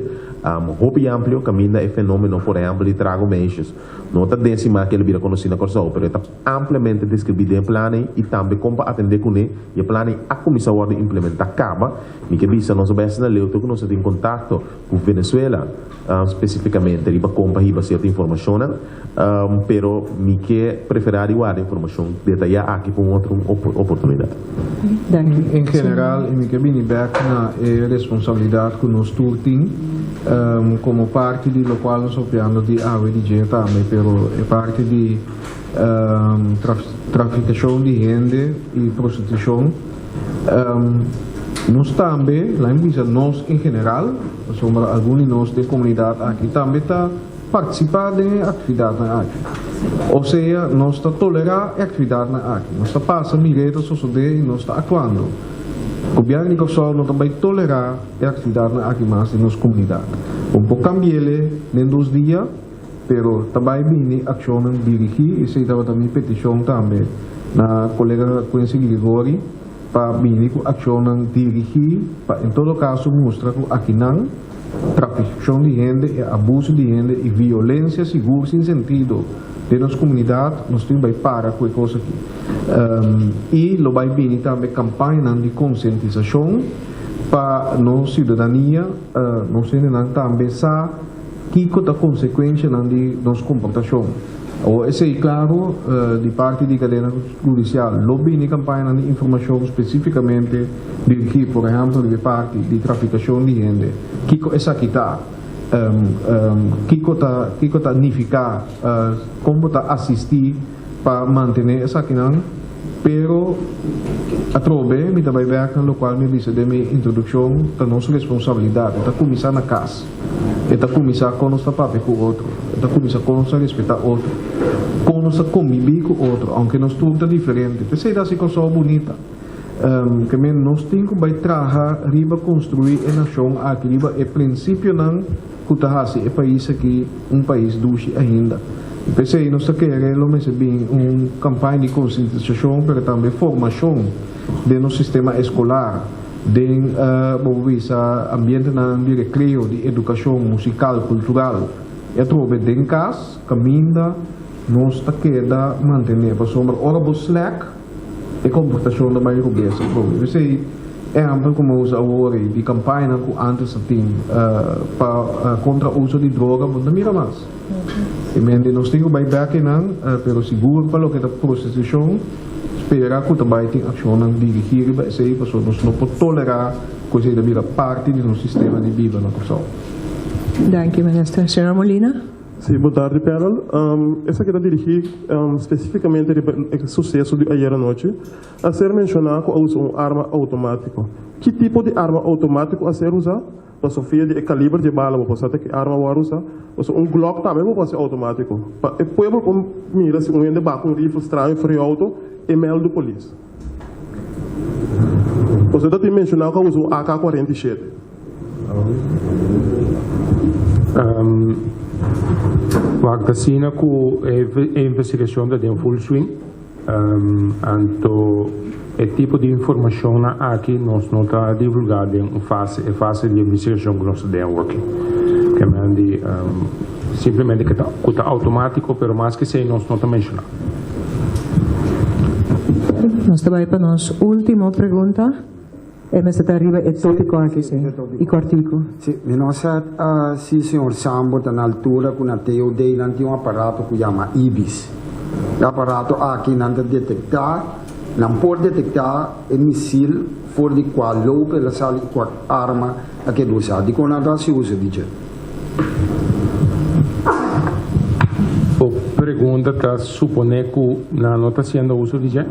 hopi amplio kaminda e fenomeno por ehèmpel di trago meisjes no ta desima ke lo bira konosí na Kòrsou pero e ta ampliamente deskribí den e plan ei i tambe kon pa atendé kuné. I e plan ei a kuminsá wòrdu implementá kaba. Mi ke bisa nos a bai asina leu te ku nos a tin kontakto ku Venezuela spesifikamente riba kon pa hiba sierto informashonnan. Pero mi ke preferá di warda informashon detayá aki pa un otro oportunidat. En general, i mi ke bini bèk na e responsabilidat ku nos tur tin komo parti di lokual nos papiando di awe di dje tambe, pero e parti di Trafikashon di hende i prostitushon. Nos tambe, laat mi bisa nos en general, pasobra algun di nos den komunidat aki tambe ta partisipá den e aktividatnan aki. Osea, nos ta tolerá e aktividatnan aki. Nos ta pasa mir'é ta sosodé i nos ta aktuando. Gobièrnu di Kòrsou no ta bai tolerá e aktividatnan aki mas den nos komunidat. Bo por kambi'é den dos dia. Pero ta bai bini akshonnan dirigí, esei tabata mi petishon tambe na kolega Quincy Girigorie pa bini ku akshonnan dirigí pa en todo kaso mustra ku akinan trafikashon di hende i abuso di hende i violensia sigur sin sentido den nos komunidat nos tin bai para ku e kos aki. I lo bai bini tambe kampañanan di konsientisashon pa nos siudadania, nos hendenan tambe sa. Kiko ta konsekuenshanan di nos komportashon? Awor esei klaro di parti di kadena hudisial lo bini kampañanan di informashon spesífikamente dirigí por ehèmpel riba e parti di trafikashon di hende. Kiko esaki ta? Kiko ta kiko ta nifiká kon bo ta asistí pa mantené esakinan? Pero atrobe mi ta bai bèk na lokual mi a bisa den mi introdukshon, ta nos responsabilidat. E ta kuminsá na kas. E ta kuminsá kon nos ta papia ku otro. E ta kuminsá kon nos ta respetá otro. Kon nos ta kombibí ku otro, ounke nos tur ta diferente. P'esei ta hasi Kòrsou bunita. Ke men nos tin ku bai traha riba konstruí e nashon aki riba e prinsipionan ku ta hasi e pais aki un pais dushi ainda. I p'esei nos ta kere lo mester bin un kampaña di konsientisashon pero tambe formashon den nos sistema eskolar, den bo por bisa ambientenan di rekreo, di edukashon musikal, kultural i atrobe den kas kaminda nos ta keda mantené pasobra ora bo slèk, E komportashon ta bai robes atrobe. P'esei ehèmpel ku mi a usa awor ei di kampañanan ku ántes a tin pa kontra uso di droga bo no ta mira mas. I mente nos tin ku bai bèk einan, pero sigur pa loke ta prostitushon spera ku ta bai tin akshonnan dirigí riba esei pasobra nos no por tolerá ku esei ta bira parti di nos sistema di biba na Kòrsou. Danki Minister. Señor Molina. Sí, bon tardi Perel. Esaki ta dirigí spesífikamente riba e suseso di ayer anochi. A ser menshoná ku a usa un arma outomátiko. Ki tipo di arma outomátiko a ser usá? Pasobra via di e kaliber di e bala bo por sa ta ki arma wòrdu usá. Pasobra un Glock tambe bo por hasi outomátiko. Pa e pueblo por mira si un hende baka un rifle straño for e outo, e mèldu polis. Pasobra ta tin menshoná ku a usa un AK 47. Wak ta asina ku e investigashon ta den full swing, anto e tipo di informashonnan aki nos no ta divulgá den un fase, e fase di investigashon ku nos ta den awoki. Ke men di simplemente ku ta ku ta outomátiko, pero mas ke esei nos no ta menshoná. Nos ta bai pa nos último pregunta. E mester ta riba e tópiko aki, sí, i kòrtiku. Sí, mi no sa si señor Sambo ta na altura ku na TOD nan tin un aparato ku yama IBIS. E aparato aki nan ta detektá, nan por detektá e misil for di kua loop el a sali i kua arma a keda usá. Dikon nan ta hasi uso di dje? Bo pregunta ta suponé ku nan no ta hasiendo uso di dje?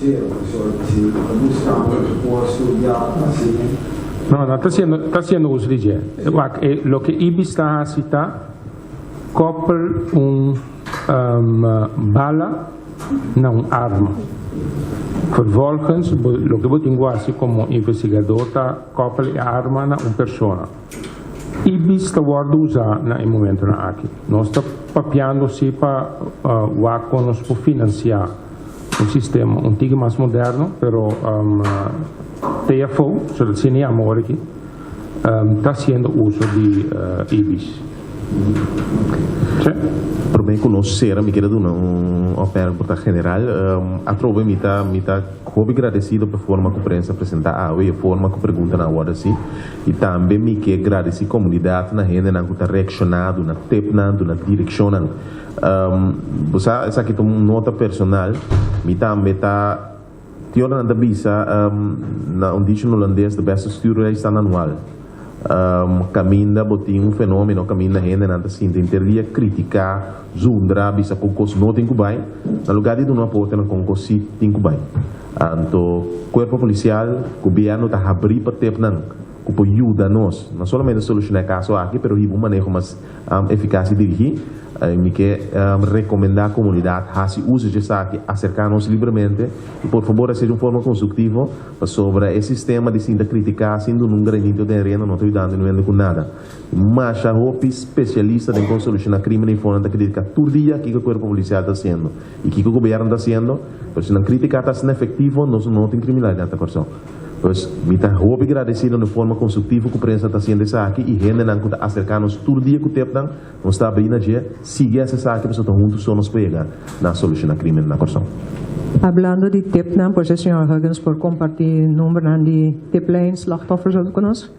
Sí, profesor, si ta buscando e por studia asina. No, no ta haciendo, ta haciendo uso di dje. Wak, e, loke IBIS ta haci ta koppel un um, bala na un arma. Vervolgens, bo, loke bo tin ku haci komo investigador ta koppel e arma na un persona. IBIS ta wordo usa na e momentonan aki. Nos ta papiando si pa uh, wak kon nos por financia un sistema un tiki mas moderno, pero TFO, so dat asina yama ora aki, ta hasiendo uso di IBIS. Sí. Prome ku nos sera mi kere duna un opmerking por ta general. Atrobe mi ta mi ta hopi gradesido pa e forma ku prensa a presenta awe i e forma ku preguntanan a wòrdu hasi. I tambe mi ke gradesi komunidat na hendenan ku ta reakshoná, duna tepnan, duna direkshonnan. Bo sa, esaki ta un nota personal. Mi tambe ta, tin ora nan ta bisa na un dicho holandes, de beste stuurlui staan aan wal. Kaminda bo tin un fenomeno kaminda hendenan ta sinti henter dia kritiká, zundra, bisa kon kos no tin ku bai, na lugá di duna aporte nan kon kos si tin ku bai. Anto kuerpo polisial, gobièrnu ta habrí pa tepnan ku por yuda nos, no solamente solushoná e kaso aki, pero hiba un maneho mas efikas i dirigí. Mi ke rekomendá komunidat hasi uso dje esaki, aserká nos libremente i por fabor hasié di un forma konstruktivo, pasobra e sistema di sinta kritiká sin duna un granito den arena no ta yudando niun ku nada. Masha hopi spesialista den kon solushoná krímen i fonan ta kritiká tur dia kiko kuerpo polisial ta hasiendo i kiko gobièrnu ta hasiendo, pero si nan kritiká ta asina efektivo nos no tin kriminalidat na Kòrsou. Pues, mi ta hopi gradesido na e forma konstruktivo ku prensa ta hasiendo esaki i hendenan ku ta aserká nos tur dia ku tepnan, nos ta abrí na dje, sigui hasi esaki pasobra ta huntu so nos por yega na solushoná krimen na Kòrsou. Hablando di tepnan, por si señor Huggins por kompartí numbernan di tiplijn slachtoffers ku nos?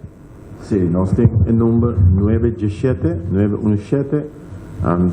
Sí, nos tin e number nuebe diesshete, nuebe unu shete,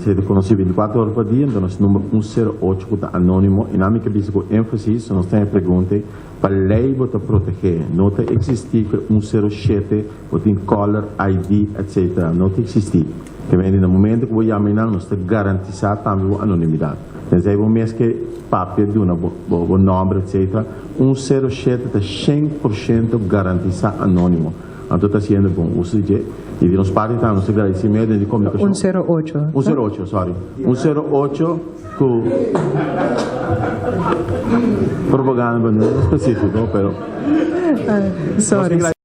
si e ta konosí bintikuater ora pa dia, anto nos number un sero ocho ku ta anónimo i nan mi ke bisa ku énfasis, so nos tin e pregunta ei. Pa lei bo ta protegé. No ta eksistí ku 107 bo tin caller ID etc. No ta eksistí. Te mende na momento ku bo yama einan nos ta garantisá tambe bo anonimidat. Tenzij bo mes ke papia duna bo bo nòmber etc. 107 ta 100% garantisá anónimo. Anto ta hasiendo bon uso di dje. I di nos parti tambe nos ta gradisí medionan di komunikashon. 108. 108, sorry. 108 ku propaganda, no spesífiko, pero. Sorry.